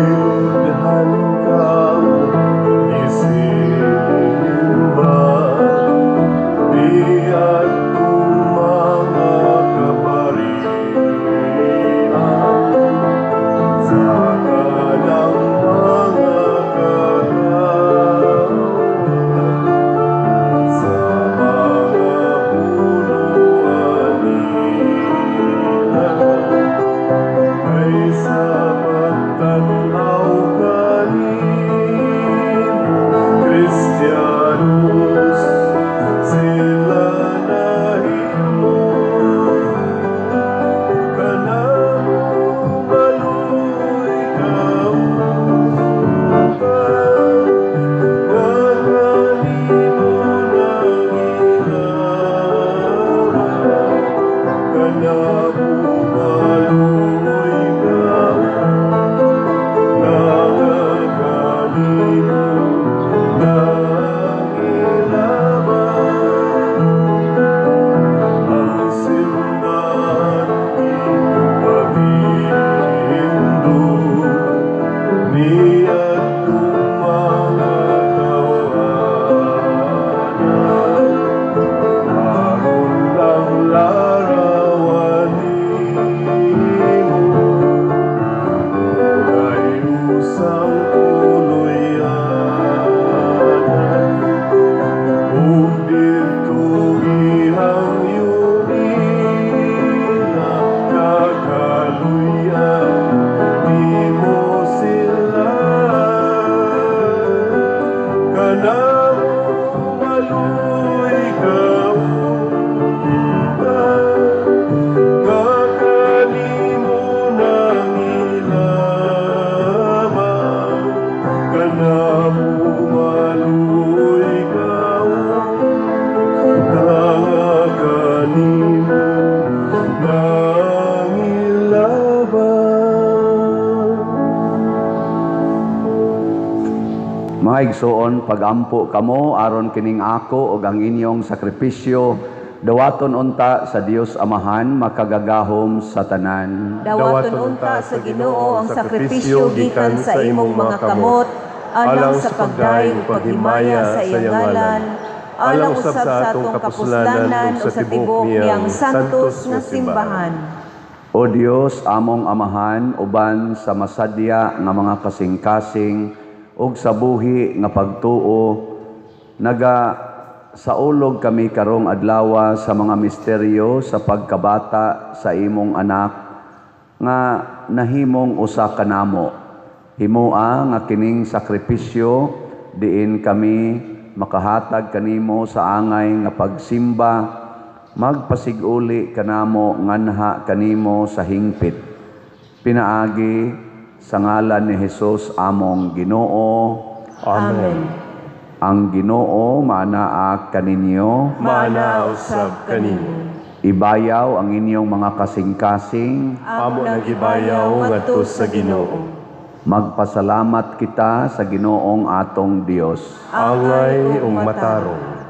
Bilhan kang isimba, di atong mga kaparian, sa kanang
Mga igsoon, pagampo kamo aron kining ako ug ang inyong sakripisyo dawaton unta sa Dios Amahan makagagahom sa tanan.
Dawaton unta sa Ginoo ang sakripisyo gikan sa imong mga kamot, alang sa pagdaig ug paghimaya sa iyang ngalan, alang usab sa atong kapuslanan ug sa tibuok niyang santos nga simbahan.
O Dios, among Amahan, uban sa masadya nga mga kasing-kasing ug sa buhi nga pagtuo, naga saulog kami karong adlawa sa mga misteryo sa pagkabata sa imong anak nga nahimong usa kanamo. Himoa nga kining sakripisyo diin kami makahatag kanimo sa angay nga pagsimba, magpasiguli kanamo nganha kanimo sa hingpit. Pinaagi sa ngalan ni Hesus among Ginoo.
Amen.
Ang Ginoo maanaa kaninyo.
Maanaa usab kaninyo.
Ibayaw ang inyong mga kasing-kasing.
Amo nang gibayaw ngadto sa Ginoo.
Magpasalamat kita sa Ginoong atong Dios.
Angay ug matarong.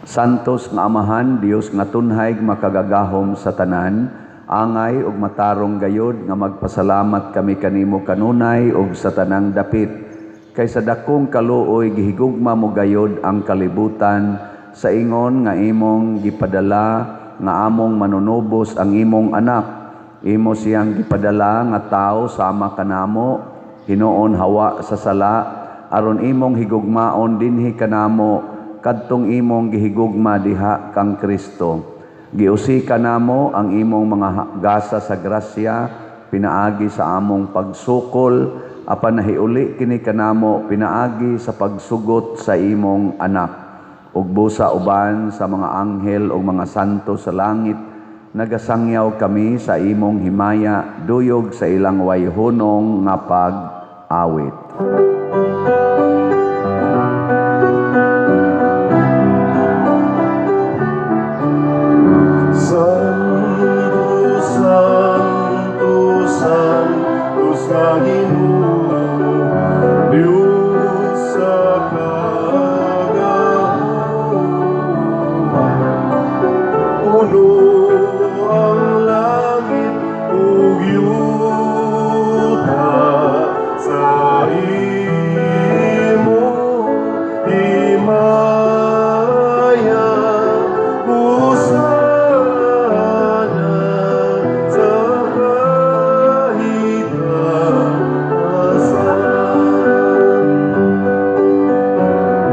Santos nga Amahan, Dios nga tunhay makagagahom sa tanan, angay ug matarong gayod nga magpasalamat kami kanimo kanunay ug sa tanang dapit. Kay sa dakong kaluoy gihigugma mo gayod ang kalibutan sa ingon nga imong gipadala nga among manunubos ang imong anak. Imo siyang gipadala nga tawo sama kanamo, hinuon hawa sa sala, aron imong higugmaon dinhi kanamo kadtong imong gihigugma diha kang Kristo. Giusika namo ang imong mga gasa sa grasya pinaagi sa among pagsukol, apan nahiuli kini kanamo pinaagi sa pagsugot sa imong anak. Ug busa uban sa mga anghel ug mga santo sa langit, nagasangyaw kami sa imong himaya duyog sa ilang wayhunong nga pag-awit.
Santo, Santo, Santo sa Ginoo, Diyos sa kagahuman. Puno ang langit ug yuta sa imong himaya. Hosana sa kahitasan.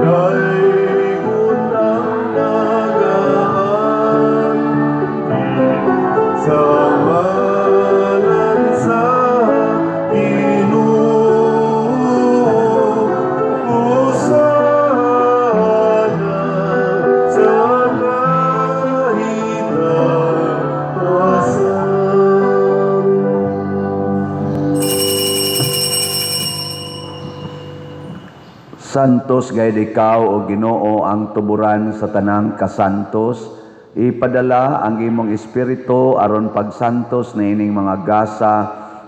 Daygon ang nagaanhi sa ngalan sa Ginoo. Hosana sa kahitasan.
Santos gayud ikaw o Ginoo, ang tuburan sa tanang kasantos. Ipadala ang imong espiritu aron pagsantos niining mga gasa,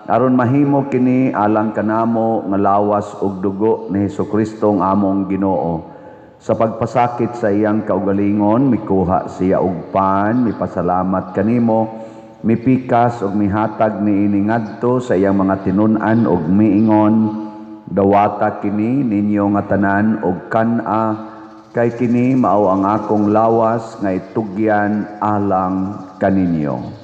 aron mahimo kini alang kanamo nga lawas ug dugo ni Hesukristo ang among Ginoo. Sa pagpasakit sa iyang kaugalingon, mikuha siya og pan, mipasalamat kanimo, mipikas ug mihatag niini ngadto sa iyang mga tinun-an ug miingon: "Dawata kini ninyo nga tanan og kan-a, kay kini mao ang akong lawas nga itugyan alang kaninyo."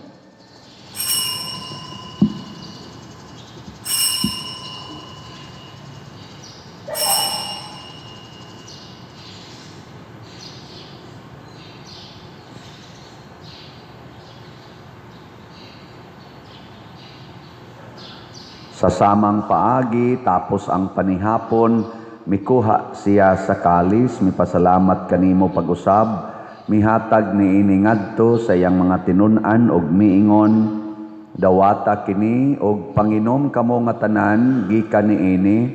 Sa samang paagi, tapos ang panihapon, mikuha siya sa kalis, mipasalamat kanimo pag-usab, mihatag niini ngadto sa iyang mga tinun-an og miingon: "Dawata kini og panginom kamo nga tanan gikan niini,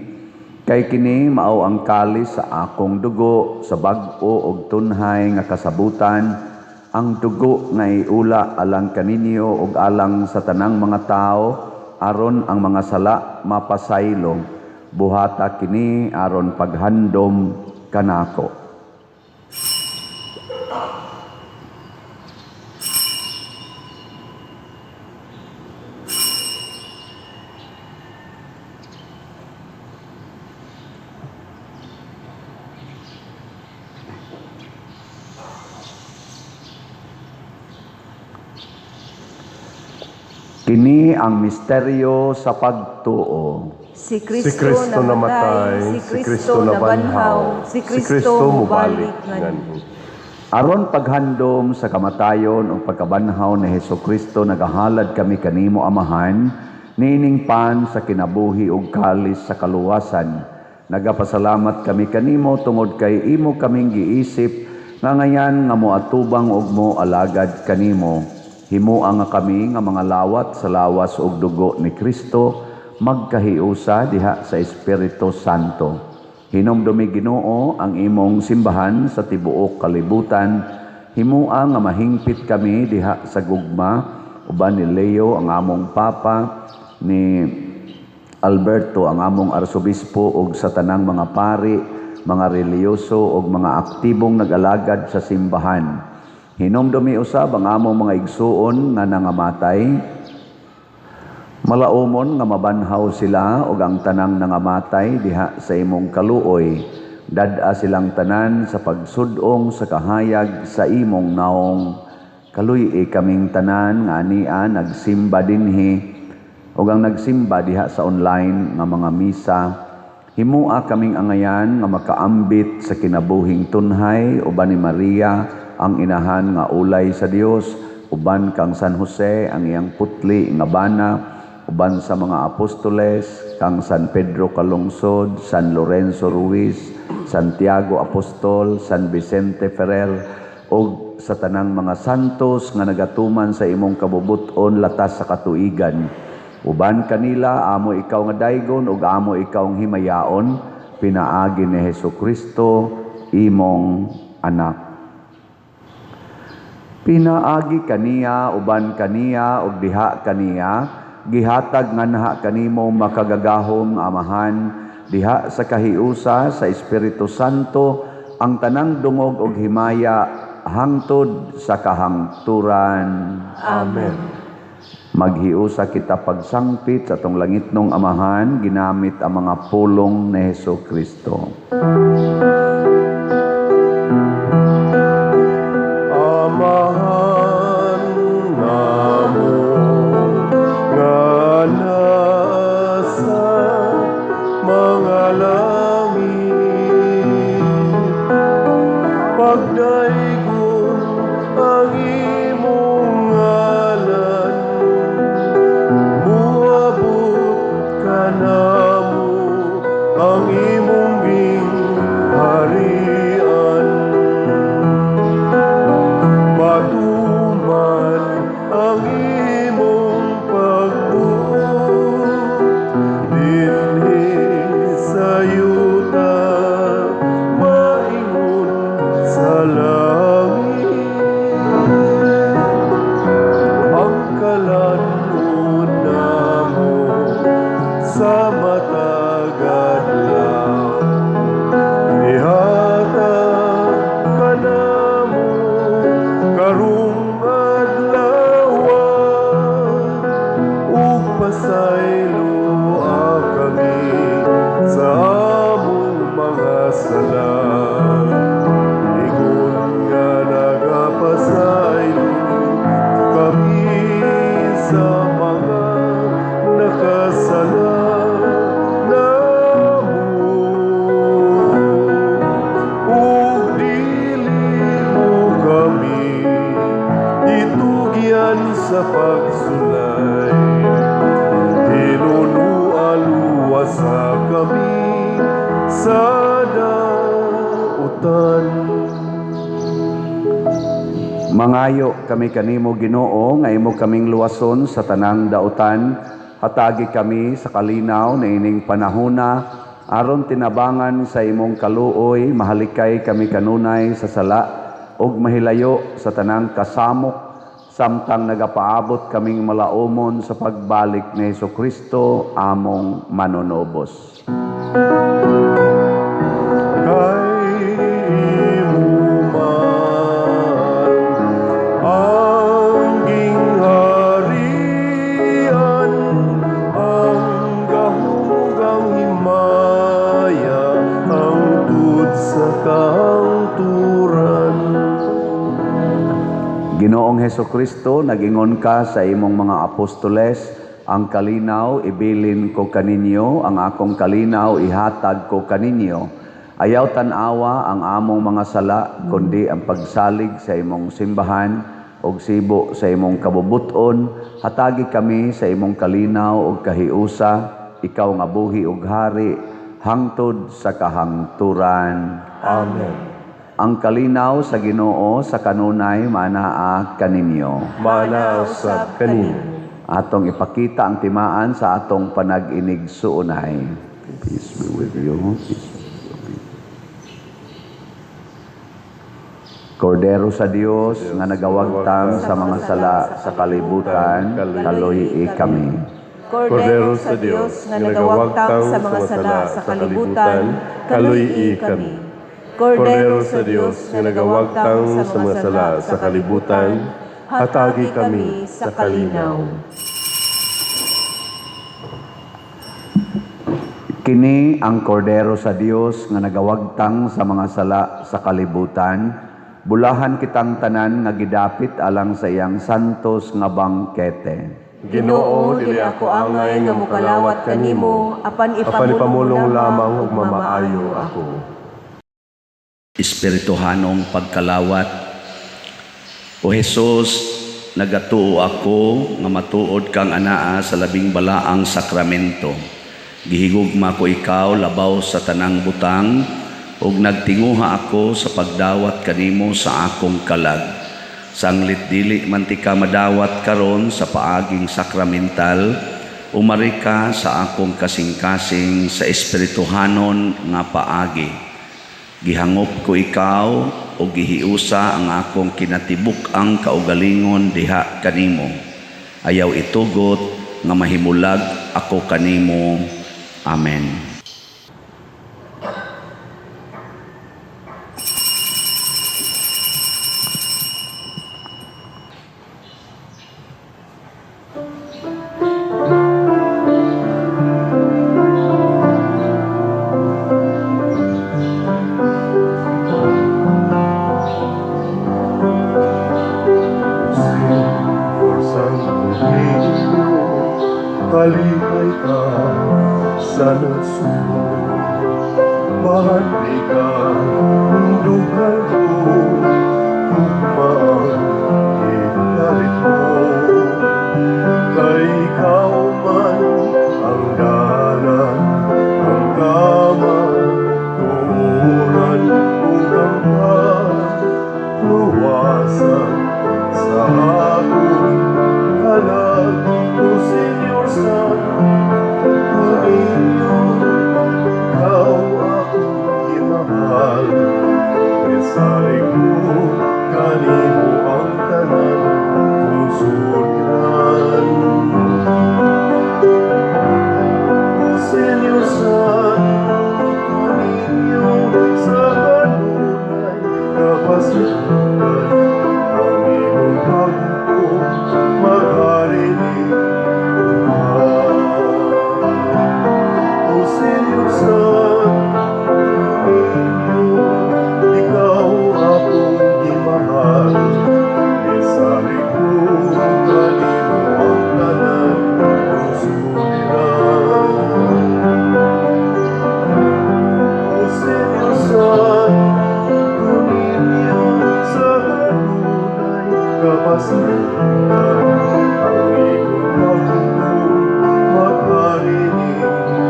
kay kini mao ang kalis sa akong dugo sa bag-o og tunhay nga kasabutan, ang dugo nga iula alang kaninyo ug alang sa tanang mga tawo aron ang mga sala mapasaylo. Buhata kini aron paghandom kanako. Kini ang misteryo sa pagtuo.
Si
Si Kristo namatay, si Kristo nabanhaw,
si Kristo mubalik nganhi.
Aron paghandom sa kamatayon ug pagkabanhaw ni Hesukristo, nagahalad kami kanimo, Amahan, niining pan sa kinabuhi ug kalis sa kaluwasan. Nagapasalamat kami kanimo tungod kay imo kaming giisip nga ngayan nga moatubang ug mo alagad kanimo. Himoa nga kami nga mga lawat sa lawas ug dugo ni Kristo magkahiusa diha sa Espiritu Santo. Hinumdumi, Ginoo, ang imong simbahan sa tibuok kalibutan. Himoa nga mahingpit kami diha sa gugma uban ni Leo ang among Papa, ni Alberto ang among arsobispo ug sa tanang mga pari, mga relihiyoso ug mga aktibong nag-alagad sa simbahan. Hinumdumi usab ang among mga igsuon nga nangamatay. Malaumon nga mabanhaw sila ug ang tanang nangamatay diha sa imong kaluoy. Dad-a silang tanan sa pagsud-ong sa kahayag sa imong naong. Kaluy-i kaming tanan nga ania nagsimba dinhi ug ang nagsimba diha sa online nga mga misa. Himoa kaming angayan nga makaambit sa kinabuhing tunhay uban ni Maria ang inahan nga ulay sa Dios, uban kang San Jose ang iyang putli nga bana, uban sa mga apostoles, kang San Pedro Calungsod, San Lorenzo Ruiz, Santiago Apostol, San Vicente Ferrer, ug sa tanang mga santos nga nagatuman sa imong kabubut-on latas sa katuigan. Uban kanila amo ikaw nga daygon ug amo ikaw ang himayaon, pinaagi ni Hesukristo imong anak. Pinaagi kaniya, uban kaniya, ug diha kaniya, gihatag nganha kanimo makagagahom nga Amahan, diha sa kahiusa sa Espiritu Santo, ang tanang dungog ug himaya hangtod sa kahangturan.
Amen.
Maghiusa kita pagsangpit sa atong langitnong Amahan, ginamit ang mga pulong ni Hesukristo.
Amahan namo nga nasa mga langit, pagdaygon ang imong ngalan, muabot kanamo ang imong gingharian. Matuman ang imong pagbuot dinhi sa yuta maingon sa langit. Ang kalan-on namo sa matag adlaw ihatag kanamo karong adlaw, ug pasayloa kami sa among mga sala, ingon nga nagapasaylo kami sa mga nakasala namo, ug dili mo kami itugyan sa pagsulay, hinunoa luwasa kami sa dautan.
Mangayo kami kanimo, Ginoo, nga imo kaming luwason sa tanang dautan. Hatagi kami sa kalinaw na ining panahona aron tinabangan sa imong kaluoy mahalikay kami kanunay sa sala ug mahilayo sa tanang kasamok samtang nagapaabot kaming malaumon sa pagbalik ni Hesukristo among manunubos.
Kay imo man ang gingharian, ang gahom ug ang himaya, hangtod sa kahangturan.
Ginoong Heso Kristo, nagingon ka sa imong mga apostoles, "Ang kalinaw ibilin ko kaninyo, ang akong kalinaw ihatag ko kaninyo. Ayaw tan-awa ang among mga sala, kundi ang pagsalig sa imong simbahan ug sibo sa imong kabubuton, hatagi kami sa imong kalinaw ug kahiusa, ikaw nga buhi ug hari hangtod sa kahangturan."
Amen.
Ang kalinaw sa Ginoo sa kanunay maanaa kaninyo.
Maanaa usab kanimo.
Atong ipakita ang timaan sa atong panag-inigsuonay. Peace be with you. Peace be with you. Kordero sa Dios nga nagawagtang sa mga sala sa kalibutan, kaloy kami.
Kordero sa Dios nga nagawagtang sa mga sala sa kalibutan, kaloy kami. Kordero sa Dios nga nagawagtang sa mga sala sa kalibutan, hatagi kami sa kalinaw.
Kini ang Kordero sa Dios nga nagawagtang sa mga sala sa kalibutan. Bulahan kitang tanan nga gidapit alang sa iyang santos nga bangkete.
Ginoo, dili ako angay nga mokalawat kanimo,
apan
apan ipamulong lamang ug mamaayo ako.
Espirituhanong pagkalawat. O Hesus, nagatuo ako nga matuod kang anaa sa labing balaang sakramento. Gihigugma ko ikaw labaw sa tanang butang ug nagtinguha ako sa pagdawat kanimo sa akong kalag. Sanglit dili man tika madawat karon sa paaging sakramental, umari ka sa akong kasing-kasing sa espirituhanon nga paagi. Gihangop ko ikaw o gihiusa ang akong kinatibuk-ang kaugalingon diha kanimo. Ayaw itugot nga mahimulag ako kanimo. Amen.
Señor Santo Niño, kalipay ka sa nagsubo. Bahandi ka ng dugal ko, ugma ang ipalit mo. Kay ikaw man ang dalan, ang kamatuoran, ug ang kaluwasan sa akong kalag. O Señor Santo Niño, ikaw akong gimahal. Isalig ko kanimo ang tanan kong suliran. O Señor Santo Niño, sa kanunay kapasyahan, ang imong paghukom maghari ning duha. O Señor Santo Niño, ikaw akong gimahal. Isalig ko kanimo ang tanan kong suliran. O Señor Santo Niño, sa kanunay kapasyahan, ang imong paghukom maghari ning duha.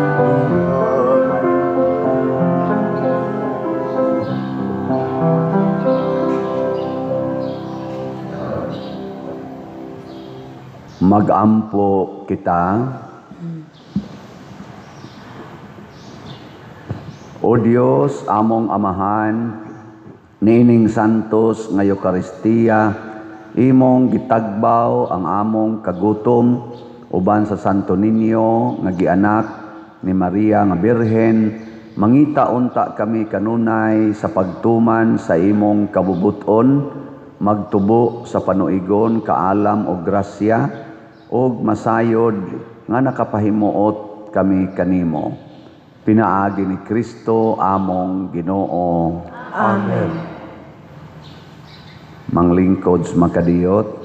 Magampo kita. O Dios, among Amahan, niining santos nga Eukaristiya, imong gitagbaw ang among kagutom uban sa Santo Niño nga gianak ni Maria nga Birhen, mangita unta kami kanunay sa pagtuman sa imong kabubuton, magtubo sa panuigon, kaalam o grasya, ug masayod nga nakapahimuot kami kanimo. Pinaagi ni Kristo among Ginoo.
Amen.
Manglingkod sa makadiyot,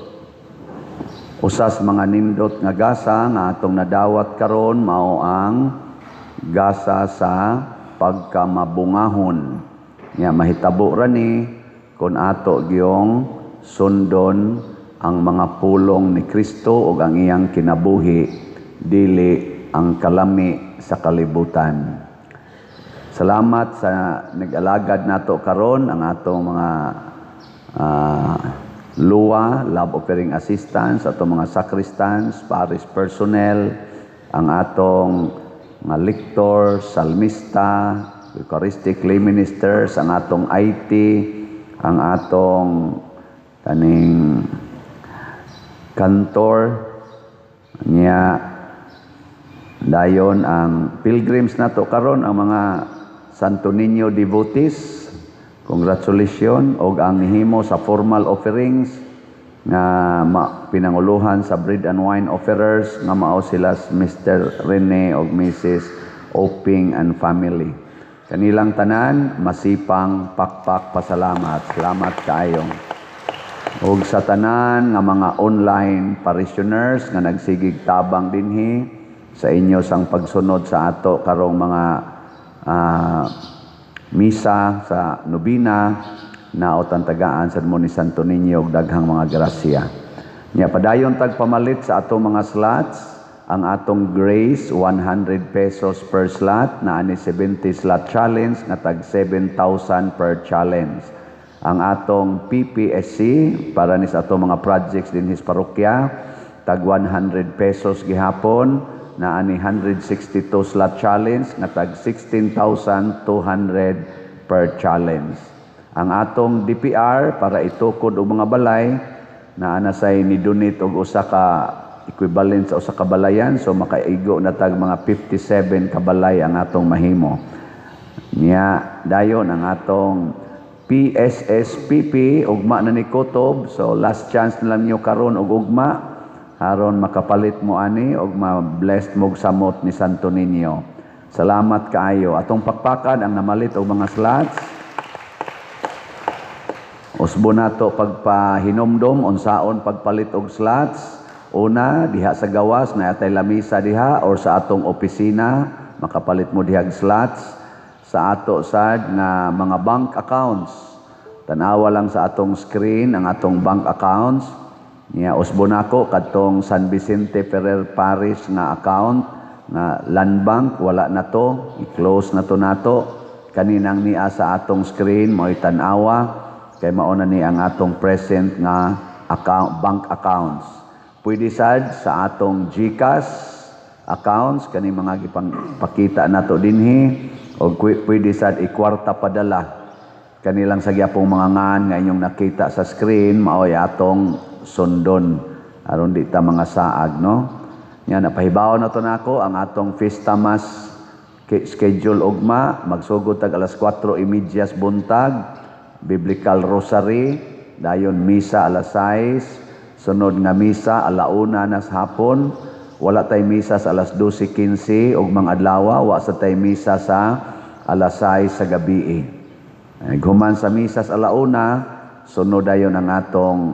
usas mga nindot nga gasa nga atong nadawat karon mao ang gasa sa pagkamabungahon. Nya mahitabo ra ni kung ato gyong sundon ang mga pulong ni Kristo ug ang iyang kinabuhi, dili ang kalami sa kalibutan. Salamat sa nag-alagad nato karon, ang atong mga LUA, Love Offering Assistants, atong mga sacristans, parish personnel, ang atong mga lector, salmista, Eucharistic lay ministers, ang atong IT, ang atong kaning kantor, niya dayon ang pilgrims nato karon, ang mga Santo Niño devotees, congratulations, og ang nihimo sa formal offerings nga pinanguluhan sa bread and wine offerers nga mao sila Mr. Rene og Mrs. Oping and family. Kanilang tanan, masipang pakpak pasalamat. Salamat kaayo. Og sa tanan nga mga online parishioners nga nagsigig tabang dinhi sa inyo sang pagsunod sa ato karong mga misa sa nobina, na tagaan sad mo ni Santo Niño og daghang mga grasya. Nya padayon tag pamalit sa atong mga slots. Ang atong Grace, 100 pesos per slot, na ani 70 slot challenge nga tag 7,000 per challenge. Ang atong PPSC para ni sa atong mga projects dinhi sa parokya, tag 100 pesos gihapon, na ani 162 slot challenge nga tag 16,200 per challenge. Ang atong DPR para itukod og mga balay, na ana say ni donate og usa ka equivalent sa usa ka balayan, so makaigo na tag mga 57 ka balay ang atong mahimo. Nya dayon ang atong PSSPP, ugma na ni kutob, so last chance na lang niyo karon og ugma aron makapalit mo ani og ma-blessed mo og samot ni Santo Niño. Salamat kaayo. Atong pakpakan ang namalit og mga slots. Usbo nato pagpahinomdom unsaon pagpalit og slots. Una, diha sa gawas na atay lamisa diha or sa atong opisina, makapalit mo diha og slots. Sa ato sad nga mga bank accounts. Tanawa lang sa atong screen ang atong bank accounts. Nya usbo nako kadtong San Vicente Ferrer Parish nga account nga Land Bank, wala na to, i-close na to nato. Kaninang niya sa atong screen mo'y tan-awa kay mao na ni ang atong present nga account, bank accounts. Pwede sad sa atong GCash accounts kani mga gipang pakita nato dinhi, o pwede sad ikwarta padala kanilang sa gyapong mga ngan nga inyong nakita sa screen, mao'y atong sundon aron di ta mga saag, no? Nya napahibaw na to nako ang atong Fiesta Mass schedule ugma. Magsugod tag alas 4:30 sa buntag, Biblical Rosary, dayon misa alas 6, sunod nga misa alauna na sa hapon. Wala tay misa sa alas 12:15 ug mga adlaw, wa sa tay misa sa alas 6 sa gabi. Ay, human sa misa sa alauna, sunod dayon ang atong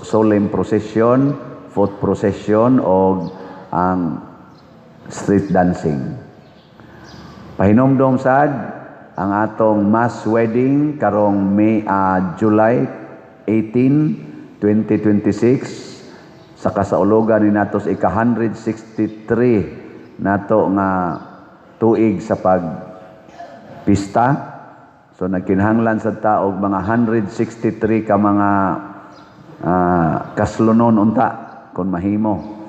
solemn procession, foot procession og ang street dancing. Pahinomdom sad ang atong mass wedding karong May, July 18, 2026 sa kasaulugan ni natos ika-163 nato nga tuig sa pagpista. So nagkinahanglan sa taog mga 163 ka mga kaslonon unta kung mahimo.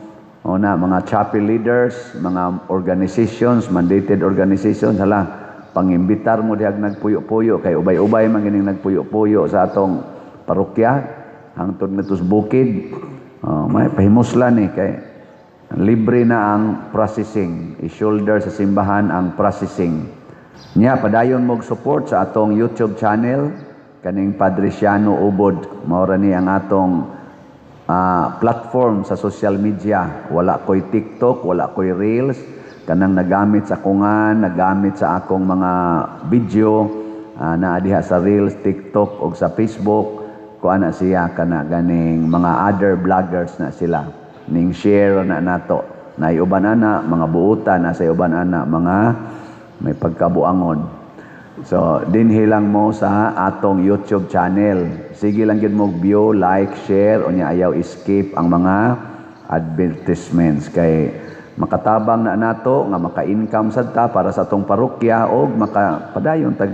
O na, mga chapel leaders, mga organizations, mandated organizations, hala, pangimbitar mo dihag nagpuyo-puyo, kay ubay-ubay man gining nagpuyo-puyo sa atong parokya, hangtod ngadto sa bukid. Oh, may pahimuslan ni kay Libre na ang processing. I-shoulder sa simbahan ang processing. Nya, padayon mo support sa atong YouTube channel kaning Padre Siano Ubod. Mao ra ni ang atong platform sa social media. Wala ko'y TikTok, wala ko'y Reels. Kanang nagamit sa kungan, nagamit sa akong mga video, naa diha sa Reels, TikTok o sa Facebook. Kuan na siya, kana ganing mga other vloggers na sila. Ning share na nato. Na uban ana mga buutan, na sa uban ana mga may pagkabuangon. So, dinhi lang mo sa atong YouTube channel. Sige lang gyud mo view, like, share, unya ayaw skip ang mga advertisements kay makatabang na nato nga maka-income sad ta para sa atong parokya og makapadayon tag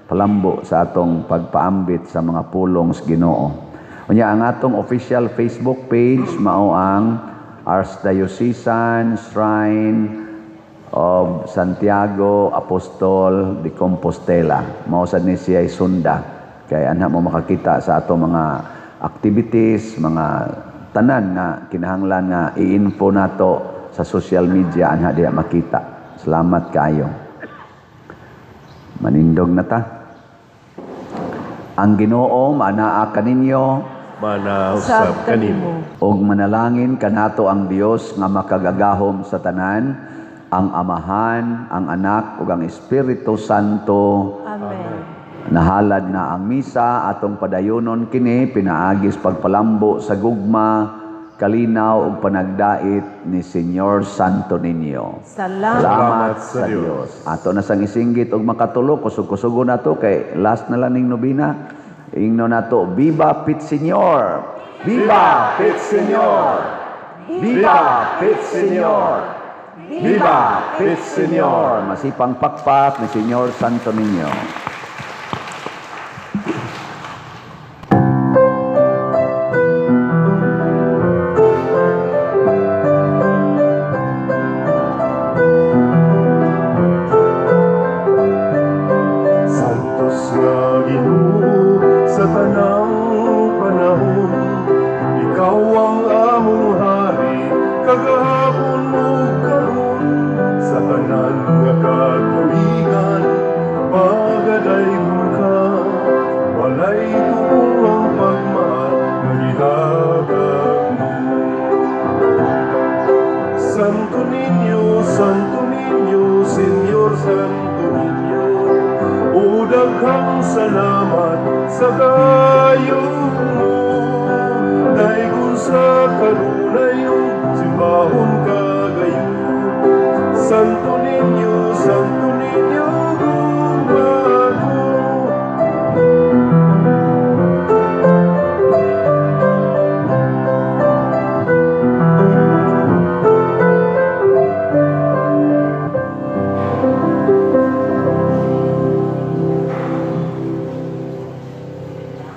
palambo sa atong pagpaambit sa mga pulong sa Ginoo. Unya ang atong official Facebook page mao ang Archdiocesan Shrine of Santiago Apostol de Compostela. Mao sad ni siya sunda. Kay anha mo makakita sa ato mga activities, mga tanan nga kinahanglan nga i-info nato sa social media, anha diha makita. Salamat kaayo. Manindog na ta. Ang Ginoo maanaa kaninyo.
Mana usab kanimo.
Ug manalangin kanato ang Dios nga makagagahom sa tanan, ang Amahan, ang Anak ug ang Espiritu Santo.
Amen.
Nahalad na ang misa, atong padayonon kini pinaagis pagpalambo sa gugma, kalinaw ug panagdait ni Señor Santo Niño.
Salamat.
Salamat sa Dios. Ato na sang isinggit og makatulo, kusog-kusogo nato kay last na lang ning nobina. Ingno nato, Viva Pit Señor! Viva Pit Señor! Viva Pit Señor! Viva Pit Señor! Masipang pakpak ni Señor Santo Niño.
Santos nga Ginoo sa tanang panahon, ikaw ang among hari kagahapon ug karon, sa tanan nga katuigan pagadaygon ka, walay tuong ang pagmahal nga gihatag mo. Santo Niño, Santo Niño, Señor Santo Niño, o daghang salamat sa kayo.